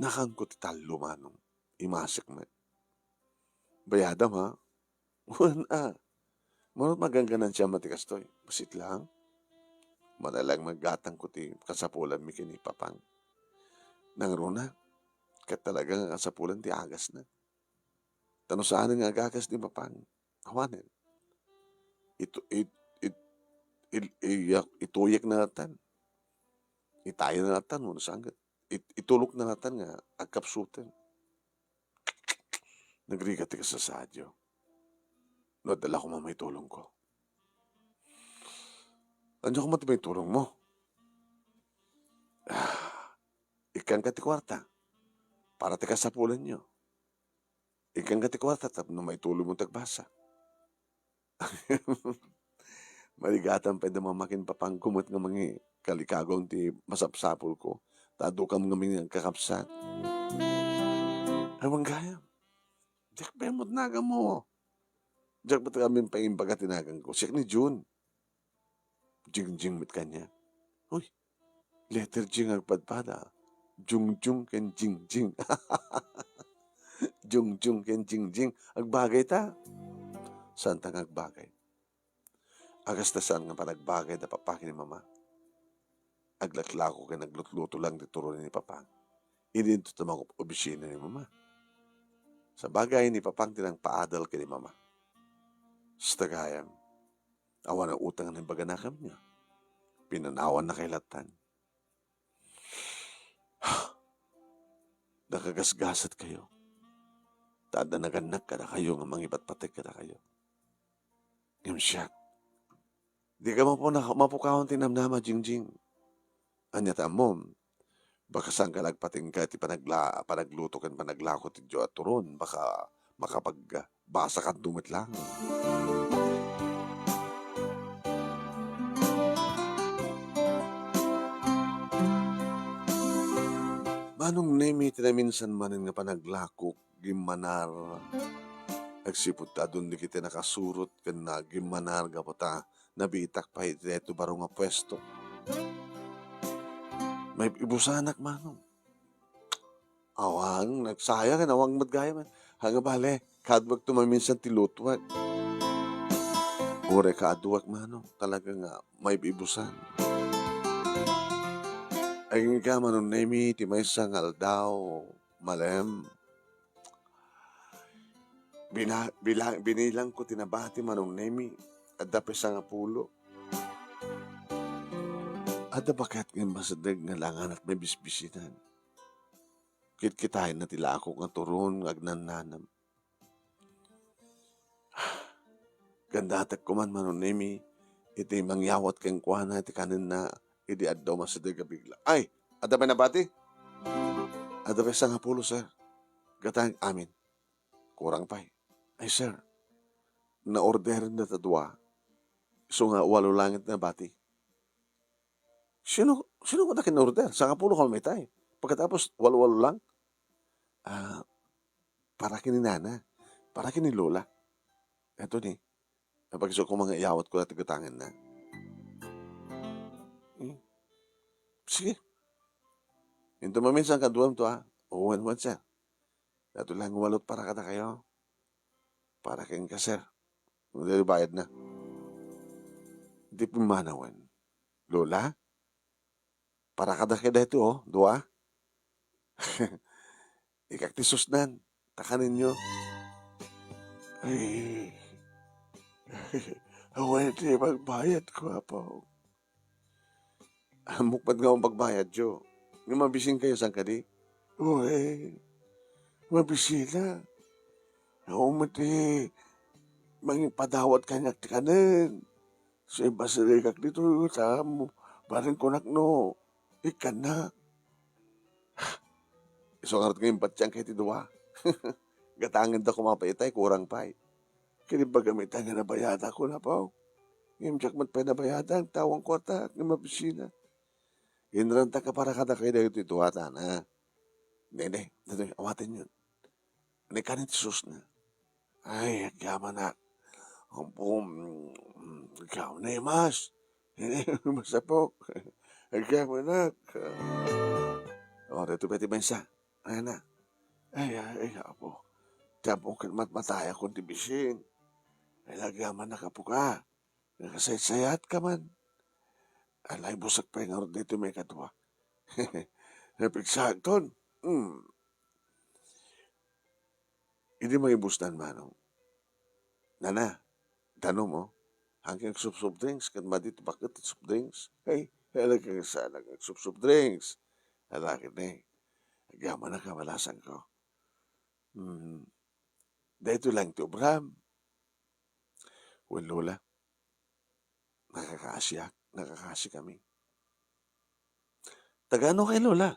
Nakanko ti tallo, Manong. Imasek met. Bayadam, ha? Wen a. Manong, magangganan siya mati kastoy. Basit lang. Manalang maggatang ko ti kasapulanmi ken ni Papang. Nangruna, ket talaga nga kasapulan ti agasna. Ta no saan nga agagas ni Papang, awanen. Itu-, it-, it-, il-, iyak-, ituyek na latan. Itayo na latan, no saan nga. It-, itulok na latan nga agkapsuten. Nagrigat ti kasasaadyo. No, adda la koma maitulongko. Ania koma ti maitulongmo? Ah, ikkanka ti kuarta para ti kasapulanyo. Ikkanka ti kuarta tapno maitulongmo ti agbasa. Marigatan pay da mama ken papangko met nga mangikalikagong ti masapsapulko, ta adu kam ngamin nga agkakabsat. Awan gayam. Diak pay met naganmo. Diak met ngamin pay imbaga ti naganko. Siak ni Jun. Jingjing met kaniak. Uy, letter J nga agpadpada. Jungjung ken jingjing. Jungjung ken jingjing. Agbagay ta. Saan ta nga agbagay? Agas ta saan nga panagbagay da papa ken ni mama. Aglaklako ken aglutluto lang ti turon ni papa. Idinto ta mangop-obisina ni mama. Sabagay, ni papang ti nangpaadal ken ni mama. Sus, tagayam. Awan a utang nga naimbagana kaniak. Pinanawanna kay lattan. Nakagasgasat kayo. Ta adda nagannak kadakayo nga mangipatpateg kadakayo. Ngem siak, di ka mapu-, mapukawan ti namnama, Jingjing. Ania ta ammom, baka saan ka nagpatingga iti panagla-, panagluto ken panaglako ti Diyo a turon, baka makapagbasa kanto met lang. Manong Nemi ti naminsan manen nga panaglakok, gimmanar. Agsipud ta adun dagiti nakasurot ken nagimmanar gapu ta nabiitak pay iti daytoy baro nga puesto. Maib-ibusanak, Manong. Awan, nagsayang, awan met gayam. Ania bale, kaaduek ti maminsan ti lutuek. Uray kaaduek, Manong, talaga nga maib-ibusan. Ay, nga, Manong Nemi, ti maysa nga aldaw, malem. Bina-, bila-, binilangko ti nabati, Manong Nemi, adda pay sangapulo. Adda baket nga immasideg nga langanat maibisbisinan. Kitkitaenna ti lakok nga turon nga agnannanam. Gandatek koman, Manong Nemi, iti mangyawat kenkuana iti kanenna idi adda umasideg a bigla. Ay, adda pay nabati? Adda pay sangapulo, sir. Gatang amin. Kurang pay. Ay, sir, naorderen data dua. Isu nga walo langit nabati. Sino, sino kadakin order? Sangapulo ka mamitay. Pagkatapos, walo-walo lang? Ah, para ken ni Nana. Para ken ni Lola. Eto ni, napagisuko nga iyawat ko dati gatangenna. Hmm. Sige. Into maminsan kaduam to, ah. O, wen, wen, sir. Daytoy lang walot para kadakayo. Para kenka, sir. Daytoy bayadna. Di pimmanawen. Lola, para kadakayo daytoy, oh, dua. Ikak ti susnan. Ta kanenyo. Ay. Awan ti pagbayad ko, Apo. Ammok met nga awan pagbayadyo. Nga mabisinkayo, saan kadi? Uy, mabisina. Awan met ti mangipadawat kaniak ti kanen. So, imbasirikak ditoy, ta mo, bareng kunak no, ikkanna. Isu ngarud nga impatiankayo ti dua. Gatangenda koma pay itay, kurang pay. Ket imbagam ita nga nabayadak, Apo. Ngem diak met pay nabayadan, ta awan kuarta, ngem mabisina. Inranta ka para kadakayo dagiti dua, tana. Nene, datoy, awatenyon. Ni kanen ti susna. Ay, agyamanak. Ampon, mm, ikaw, Nemas. Masapok. Agyamanak. O, daytoy pay ti maysa. Ay na. Ay, ay, ay, Apo. Ti ammok ket matmatayakon ti bisin. Ay, agyamanak, Apo ka. Nakasaysayaat ka man. Ala, ibusek pay ngarud daytoy maikadua. Napigsaagton. Hmm. Idi maibusnan, Manong. Nana, danum, o. Hangin agsoft-soft drinks, ket madi ti baket ti soft drinks. Ay, ala ka sana agsoft-soft drinks. Ala ket ni, agyamanak a balasanko. Hmm. Daytoy lang ti obram. Wen, Lola, nakakaasiak, nakakaasi kami. Taga-ano kay, Lola?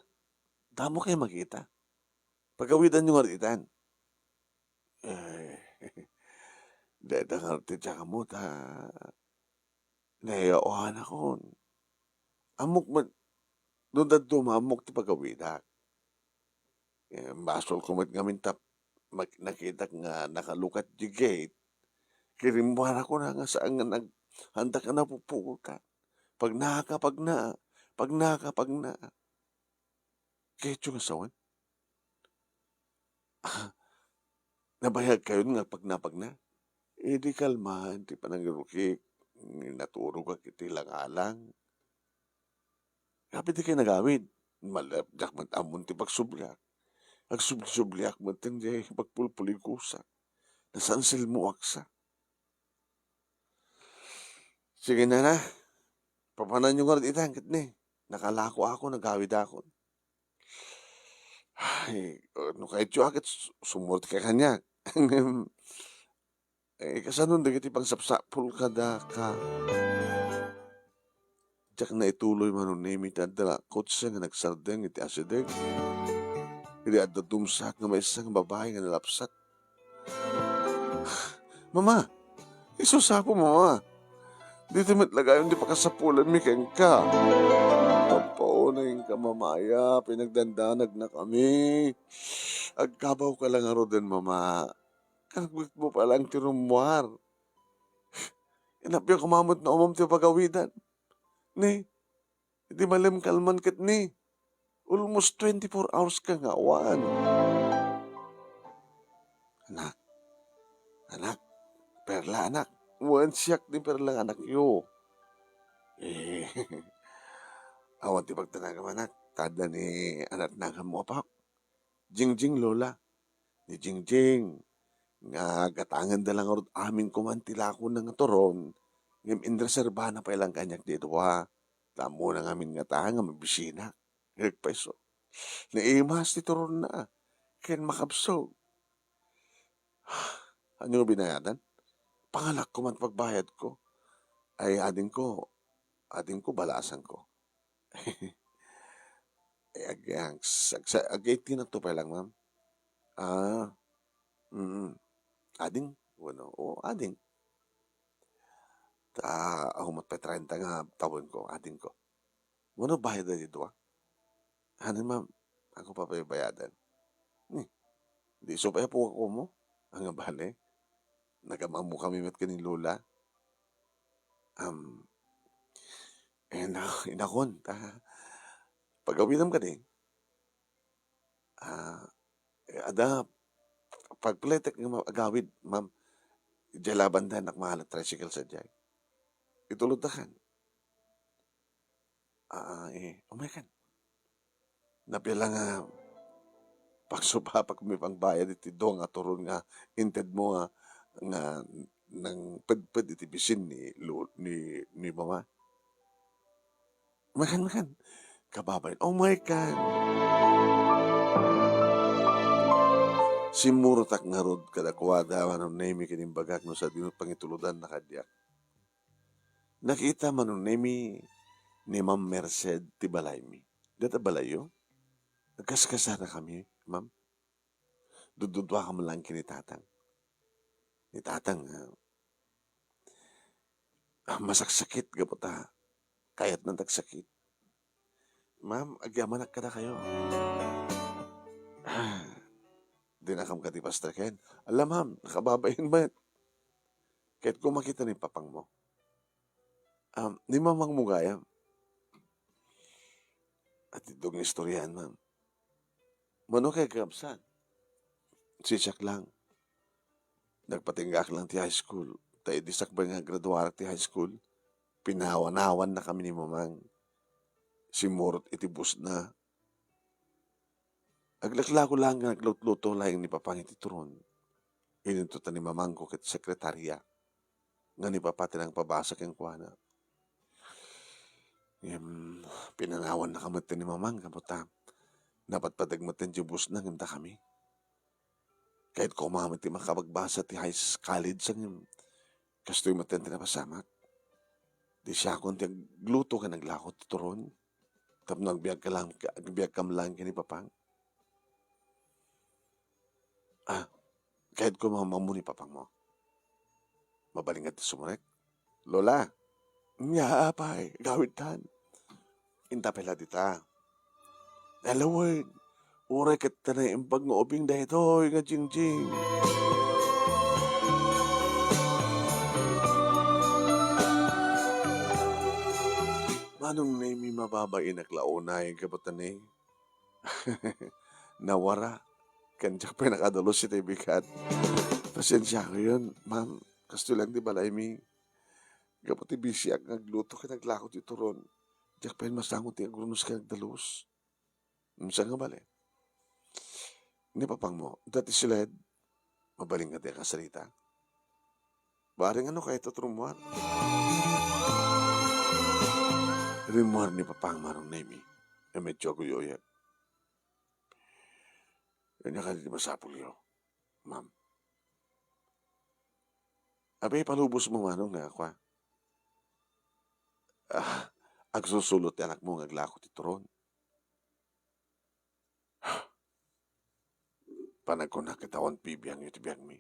Damo kay makita. Pagawidanyo ngarud itan. Eh, dayta ngarud ti diak ammo ta nayawaanakon. Ammok met, no dadduma, ammok ti pagawidak. Eh, basolko met ngamin ta mak-, nakitak nga nakalukat di gate. Kirimmuarakon nga saan nga nag-, haandak a napupuotan. Pagnaka, pagna, pagnaka, pagna. Ketyo nga sawen? Ah, nabayagkayon nga pagna-pagna? Idi kalman ti panangirukik, naturogak iti langalang. Apay dikay nagawid? Malep, diak met ammon ti pagsubliak. Agsubli-subliak met ti pagpulpuligusak. Nasansilmuaksa. Sige, Nana. Papananyo ngarud itan ket ni, nakalakoakon, nagawidakon. Ay, no kayatyo a ket su-, sumurot ka kaniak. Eh, kasano dagiti pangsapsapul kadaka? Diak naituloy, Manong Nemi, ta adda la kotse nga nagsardeng iti asideg. Idi adda dumsak nga maysa nga babai nga nalapsat. "Mama! Isu sa Apo, Mama! Ditoy met lagayon ti pakasapulanmi kenka." Apo, Inka, Mama, aya, pinagdandanagnakami. Agkabawka la ngaruden, Mama. Kanagbetmo pa lang ti rummuar. Inappiak koma met no umam ti pagawidan. Ni, idi malemkalman ket ni, almost twenty-four hours ka nga awan. Anak, anak, Perla, anak. Wen siak ni Perla nga anakyo. Eh, awan ti pagtanagam, anak. Tadda ni anatnagam mo, apak. Jingjing, Lola. Ni Jingjing, nga gatangenda la ngarud amin koman ti lakona nga turon, ngem inreserbana pay lang kaniak ti dua. Ta ammona ngamin ngata nga mabisina. Nagpaiso. Naimas ti turonna ken makabsog. Ania nga binayadan? Pangalak koman pagbayadko. Ay, adingko, adingko, balasanko. Eh, ag-, ag-, ag-, ag-, eighteen na to pa lang, ma'am. Ah, mm. Ading? Wano? Oo, ading. Ta, ako mat pa treinta nga tawenko, adingko. Wano bayad a didua? Hanen, ma'am, ako pa pay bayadan. Ni, di isu pay a pukaw mo? Ania bale? Nagamammo kami met ken ni Lola. Am, eh, na, inakon, ta, pagawidam kadi. Ah, eh, adda, pagpletek nga ma-, agawid, ma'am. Diay labanda, nak, mahal a tricycle sadiay. Itulodda kan. Ah, eh, umay kan. Napila nga pagsubapakmi pangbayad iti dua nga turon nga intedmo nga, nga nangpedped iti bisin ni Lo-, ni, ni Mama. Makan, makan. Kababain. Oh my God! Simmurotak ngarud kadakuada, Manong Nemi, ken imbagak no sadino pangitulodanna kadiak. Nakita, Manong Nemi, ni Ma'am Merced ti balaymi. Data balayyo? Agkaskasanakami, ma'am. Dududua ka man lang ken ni Tatang. Ni Tatang, ah, ah, masaksakit gapu ta kayatna ti agsakit. Ma'am, agyamanak kadakayo. Ah, dinakam kadi, Pastor Ken? Ala, ma'am, nakababain met. Kayatko makita ni papangmo. Um, ni mamangmo gayam. Atiddog nga istoryaen, ma'am. Mano kay kakabsat? Sisiak lang. Nagpatinggaak lang ti high school. Ta idi sakbay nga graduarak ti high school, pinawan-awannakami ni Mamang. Simmurot iti busna. Aglaklako lang nga naglutluto laeng ni Papang iti turon. Inintutan ni Mamangko ket sekretarya nga ni Papa ti nangpabasa kenkuana. Ngem pinanawannaka met ni Mamang gapu ta napatpateg met ti busna ngem dakami. Kayatko koma met ti makapagbasa ti high s-, college ngem kastoy met ti napasamak. Di siakon ti agluto ken aglako ti turon tapno agbiagka lang, agbiagkam lang ken ni Papang. Ah, kayatko mamammo ni papangmo. Mabalin nga ti sumurek? Lola, nia, apay, gawidtan. Intapela dita. Hello, Word. Uray ket ta naimbag nga ubing daytoy nga jingjing. Manong Nemi, mababainak la unay, gapu ta ni. Nawara. Ken diak pay nakadalus iti bigat. Pasensiakayon, ma'am. Kastoy lang ti balaymi. Gapu ti bisiak nga agluto ken aglako ti turon. Diak pay masango ti agrunos ken agdalus. Unsa nga bale? Ni papangmo, dati siled? Mabalin nga diak asarita? Bareng ano kayto ti rummuar? Rimmuar ni Papang, Manong Nemi, a medyo aguyuyag. Ania kadi ti masapulyo, ma'am? Apay, palubos mo, Manong, nga kua. Ah, agsusulo ti anakmo nga aglako ti turon. Panagkunak ket awan pibiangyo ti biagmi.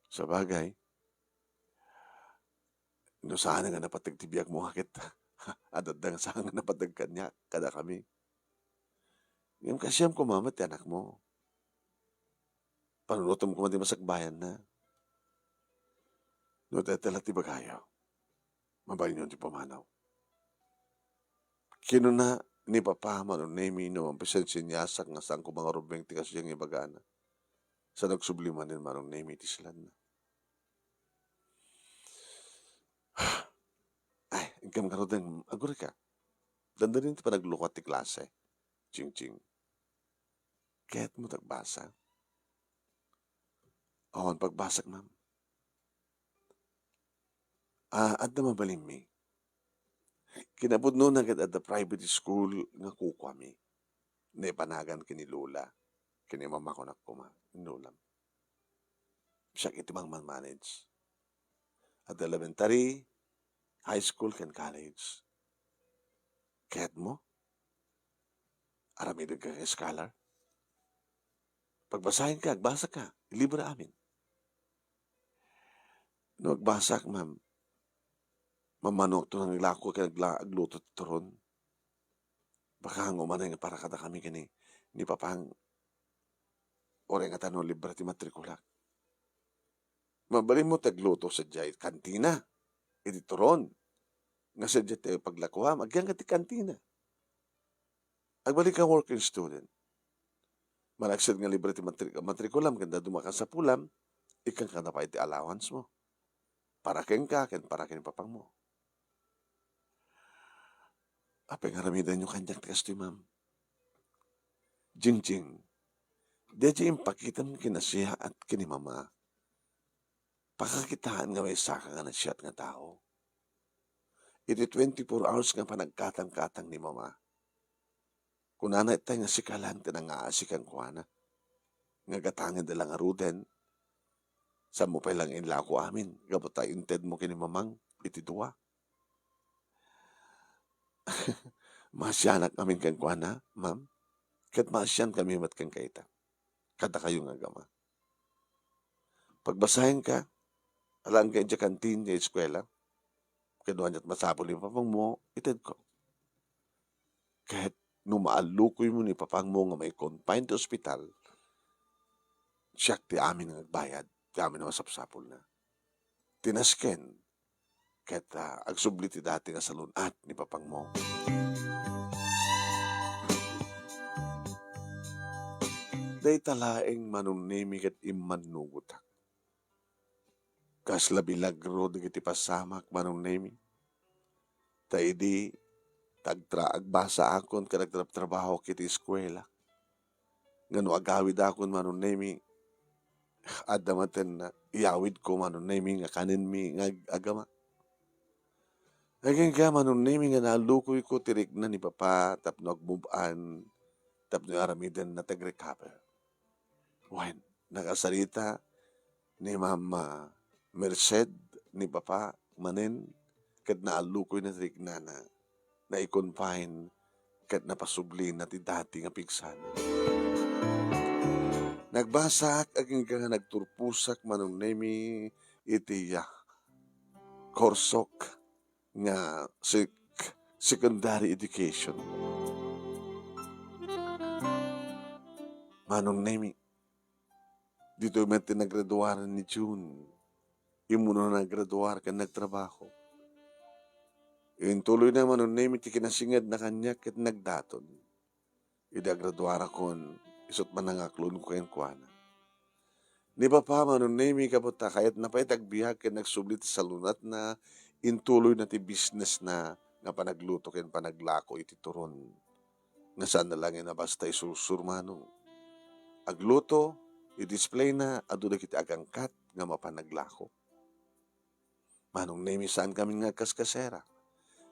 Sabagay, no saan nga napateg ti biagmo, ket Adda nga saan nga napateg kaniak, kadakami. Ngem kasdiay koma met ti anakmo. Panunotem koma ti masakbayanna. No dayta la ti ibagayo, mabalinyo ti pumanaw. Kinuna ni Papa, Manong Nemi, no mapasensianak nga saanko nga rumbeng ti kasdiay nga ibagana. Sa nagsubli manen Manong Nemi ti silanna. Ay, inkam garuden, agurika. Dandani ti panaglukat ti klase. Chinching. Kayatmo ti agbasa? Awan pagbasak, ma'am. Ah, adda mabalinmi. Kinapudnona ket adda private school nga kukuami. Naipanagan ken ni Lola, ken ni Mama, kunak koma, ni Lolam. Siak iti mangmanmanage. Adda elementary, high school, ken college. Kayatmo? Aramidek nga scholar? Pagbasaenka, agbasaka, libre amin. No agbasak, ma'am, mamanoakto nga ilako ken agla-, agluto ti turon. Baka nga umanay nga para kadakami ken ni, ni Papang, uray nga ta no libre ti matrikulak. Mabalinmo ti agluto sadiay kantina iti turon. Nga sadiay ti paglakuam, agyanka ti kantina. Agbalik a working student. Malaksid nga libre ti matri-, matrikulam ken dadduma a kasapulam, ikkanka pay ti allowance mo. Para kenka ken para ken ni Papangmo. Apay nga aramidenyo kaniak ti kastoy, ma'am? Jingjing, daydiay impakitam ken ni Siya ken ni Mama. Pakakitaan nga maysaka nga nasiat nga tao. Iti twenty-four hours nga panagkatangkatang ni Mama, kunana itay nga sika lang ti nangaasi kenkuana. Nga gatangenda la ngaruden, saanmo pay lang ilako amin, gapu ta intedmo ken ni Mamang iti dua. Maasianak amin kenkuana, ma'am, ket maasian kami met kenka ita. Kadakayo nga agama. Pagbasaenka, alaenka idiay kantin ti eskuela. Ket no aniat masapul ni Papangmo, itedko. Ket no maallukoymo ni Papangmo nga mai-confine ti ospital, siak ti amin nga agbayad, ti amin a masapsapulna. Ti nasken, ket, ah, agsubli ti dati nga salun-at ni Papangmo. Dayta laeng, Manong Nemi, ket immannugotak. Kasla milagro dagiti pasamak, Manong Nemi. Ta idi, tagtra-, agbasaakon ket agtrabtrabahok iti eskuela. Nga no agawidakon, Manong Nemi, adda maten iyawidko, Manong Nemi, nga kanenmi nga ag-, agama. Agingga, Manong Nemi, nga naallukoyko ti rikna ni Papa tapno agmub-an, tapno aramidenna ti agrecover. Wen, nakasarita ni Mama Merced ni Papa manen ket naallukoyna ti riknana, nai-confine ket napasublina ti dati nga pigsana. Nagbasaak agingga nga nagturposak, Manong Nemi, iti, ah, kursok nga sek-, secondary education. Manong Nemi, ditoy met ti nagraduaran ni June. Immuna nagraduar ken nagtrabaho. Intuloyna, Manong Nemi, ti kinasingedna kaniak ket nagdaton. Idi agraduarakon, isu't manangaklonko kenkuana. Ni Papa, Manong Nemi, gapu ta kayatna pay ti agbiag ken agsubli ti salun-atna, intuloyna ti businessna nga panagluto ken panaglako iti turon. Nga saanna laeng a basta isursur, Manong. Agluto, i-displayna, adu dagiti agangkat nga mapanaglako. Manong Nemi, saankami nga agkaskasera.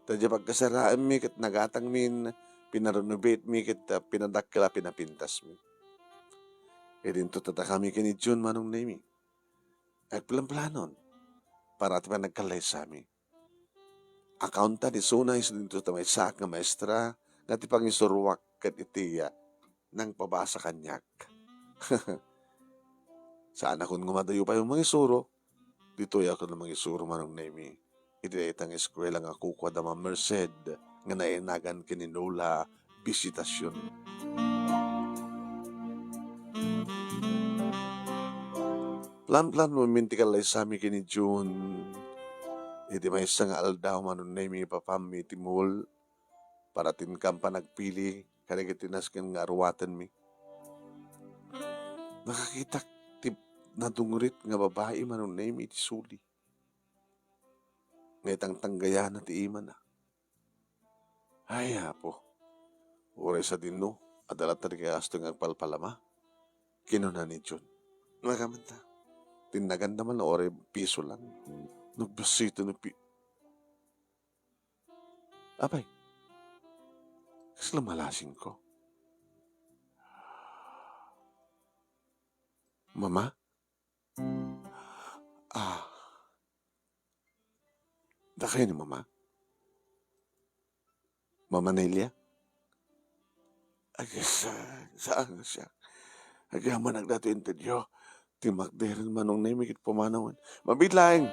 Ta diay pagkaseraenmi ket nagatangmin, pinarenovatemi ket, ah, pinadakkel a pinapintasmi. Idinto ti dakami ken ni June, Manong Nemi. Agplanplanon para ti panagkallaysami. Accountant isuna isu dinto ta maysaak nga maestra nga ti pangisuroak ket iti, ah, nangpabasa kaniak. Saanakon nga madayo pay mangisuro, ditoyakon a mangisuro, Manong Nemi. iti dayta nga eskuela nga kukuada mammersed nga nainagan ken ni Nola Visitacion. Plan-plan mamminti kallaysami ken ni June. Iti maysa nga aldaw, manunnaymi ni papami iti mall para ti inkam panagpili kadagiti nasken nga aruatenmi. Nakakitak ti nadungrit nga babai manunnaymi iti suli. Nga itangtanggayana ti imana. Ay, Apo, uray sadino, adda latta ti kagasto nga agpalpalama, kinuna ni June. Nagamanta. Tinnaganda man uray piso lang. Nagbasito no pi-, Apay, kasla malasingko? Mama? Ah. Dakay ni Mama? Mama Nelia? Ay, sa-, saan siya? Agyamanak datoy intedyo. Ti makderen manunnaymi ket pumanawen. Mabiit laeng!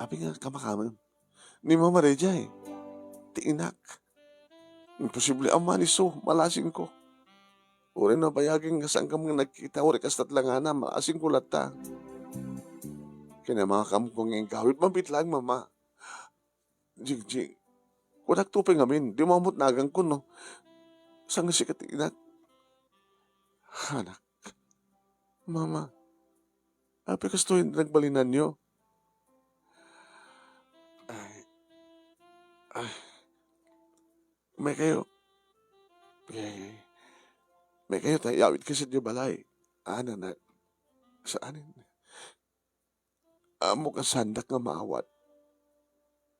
Apay nga kamakam? Ni Mama Rejay, ti inak. Imposible a maaniso, malasingko. Uray nabayagin nga saankam nga nagkita, uray kasta ti langana, malasingko latta. Kinamakamko nga inggawid, mabiit laeng, Mama. Jingjing, kunak to pay ngamin, dimo ammo ti naganko, no? Saan nga sika ti inak? Anak. Mama, apay kastoy nagbalinanyo? Ay, ay, maykayo. Ay, maykayo ta, iyawidka sadiay balay. Ana, nak. Saanen? Ammok a saandak nga maawat.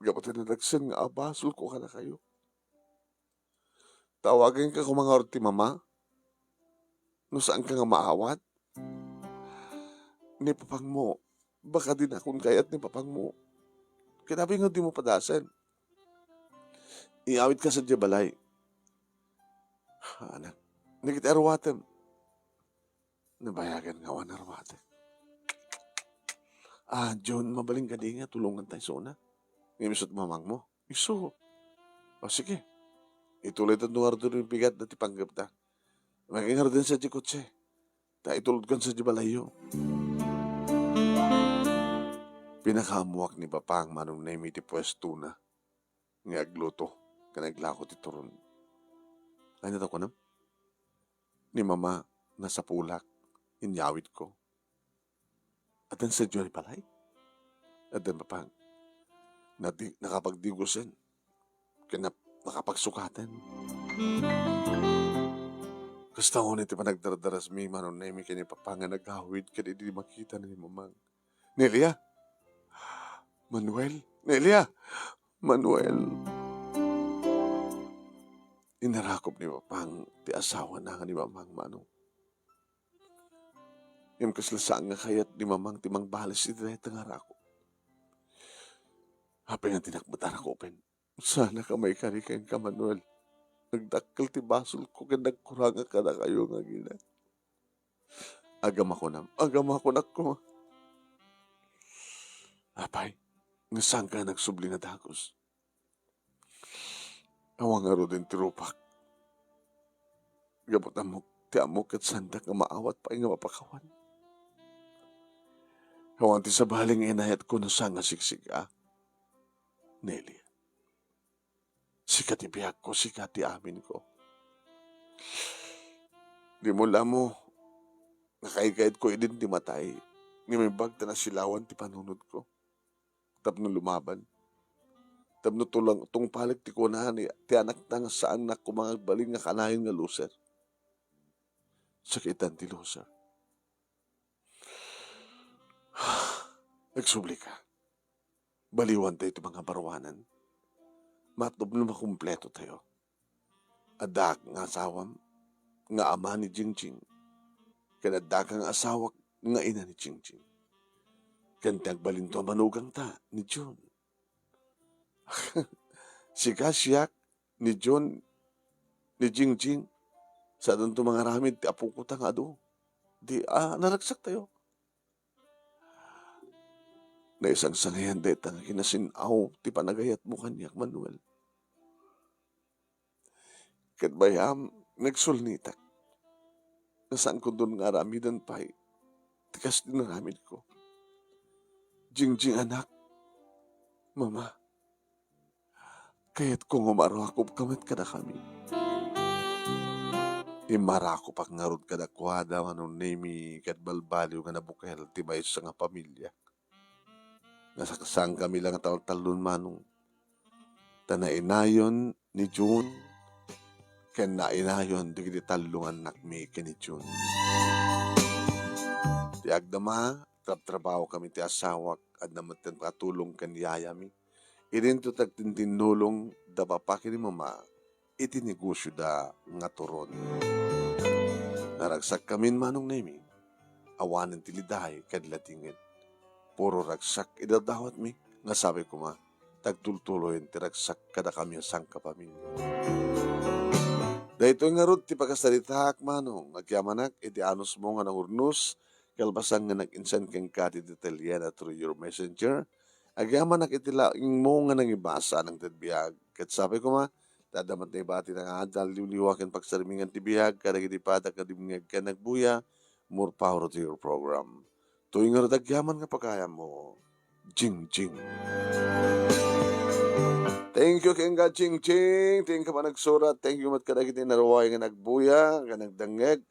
Gapu ta nadagsen nga abasolko kadakayo. Tawagenka koma ngarud ti Mama no saanka nga maawat. Ni papangmo, baka dinakon kayat ni papangmo. Ket apay nga dimo padasen? Iyawidka sadiay balay. Anak, dagiti aruatem. Nabayagan nga awan aruatek. Ah, June, mabalin kadi nga tulonganta isuna? Ngem isu't mamangmo? Isu. O, sige. Ituloytan ngaruden ti bigat dati panggepda. Makinngaruden sadiay kotse. Ta itulodkan sadiay balayyo. Pinakaammoak ni Papang manunnaymi ti puestona nga agluto ken aglako ti turon. Ania ta kunam? Ni Mama, nasapulak, inyawidko. Addan sadiay balay? Addan, Papang. Nadi-, nakapagdigosen. Ken nap-, nakapagsukaten. Kasta unay ti panagdardarasmi, manunnaymi ken ni Papang nga nagawid ken idi makita ni Mamang. Nelia! Manuel! Nelia! Manuel! Inarakop ni Papang ti asawana nga ni Mamang Manong. Ngem kasla saan nga kayat ni Mamang ti mangbales iti dayta nga arakop. Apay nga dinak met arakupen? Saanka maikari kenka, Manuel. Nagdakkel ti basolko ken nagkurangak kadakayo nga agina. Agamakonam, agamakonakko. Apay, nga saanka nagsubli nga dagus? Awan ngaruden ti rupak. Gapu ta ammok ti ammok ket saandak nga maawat pay nga mapakawan. Awan ti sabali nga inayatko no saan nga siksika. Nelia. Sika ti biagko, sika ti aminko. Dimo la ammo, nakaikaydko idin ti matay, ngem imbag ta nasilawan ti panunotko tapno lumaban. Tapno tulang-, tungpalek ti kuna ni, ti anakna nga saannak koma nga agbalin nga kanayon nga loser. Sakitan ti loser. Agsublika. Baliwantayo ti mangabaruanan. Matupno makumpleto tayo. Addaak nga asawam, nga ama ni Jingjing. Ken addaka nga asawak, nga ina ni Jingjing. Ken ti agbalinto a manugangta, ni Jun. Sika, siak, ni Jun, ni Jingjing, saanto mangaramid ti apokota nga adu. Di, ah, naragsak tayo. Naisangsangayan dayta nga kinasin-aw ti panagayatmo kaniak, Manuel. Ket bayam, nagsulnitak nga saanko nga aramiden pay ti kas ti naramidko. Jingjing, anak, mama, kayatko nga umarakopka met kadakami. Immarakopak ngarud kadakuada, Manong Nemi, ket balbaliw nga nabukel ti maysa nga pamiliak. Nasaksangkami la nga taltallon, Manong. Ta nainayon ni June ken nainayon dagiti tallo nga annakmi ken ni June. Ti agdama, trabtrabahokami ti asawak, adda met ti nakatulong ken yayami. Idinto ti agtintinnulong da papa ken ni mama iti negosioda nga turon. Naragsakkamin, Manong Nemi. Awanen ti liday ken ladingit. Puro ragsak idawdawatmi, nga sabi koma, tagtultuloyen ti ragsak kadakami a sangkapamilya. Daytoy ngarud ti pakasaritaak, Manong, agyamanak iti anusmo nga nangurnos, kalpasan nga nag-insend kenka ti detalye na through your messenger. Agyamanak iti laingmo nga nangibasa nangted biag. Ket sabi koma, ta adda met naibati nga adal, liwliwa ken pagsarmingan ti biag kadagiti padak nga dumngeg ken nagbuya. More power to your program. Toy ngarud agyaman nga pagayammo, Jingjing. Thank you kenka, Jingjing. Thank you, panagsurat. Thank you met kadagiti naruay nga nagbuya, nga nagdengngeg.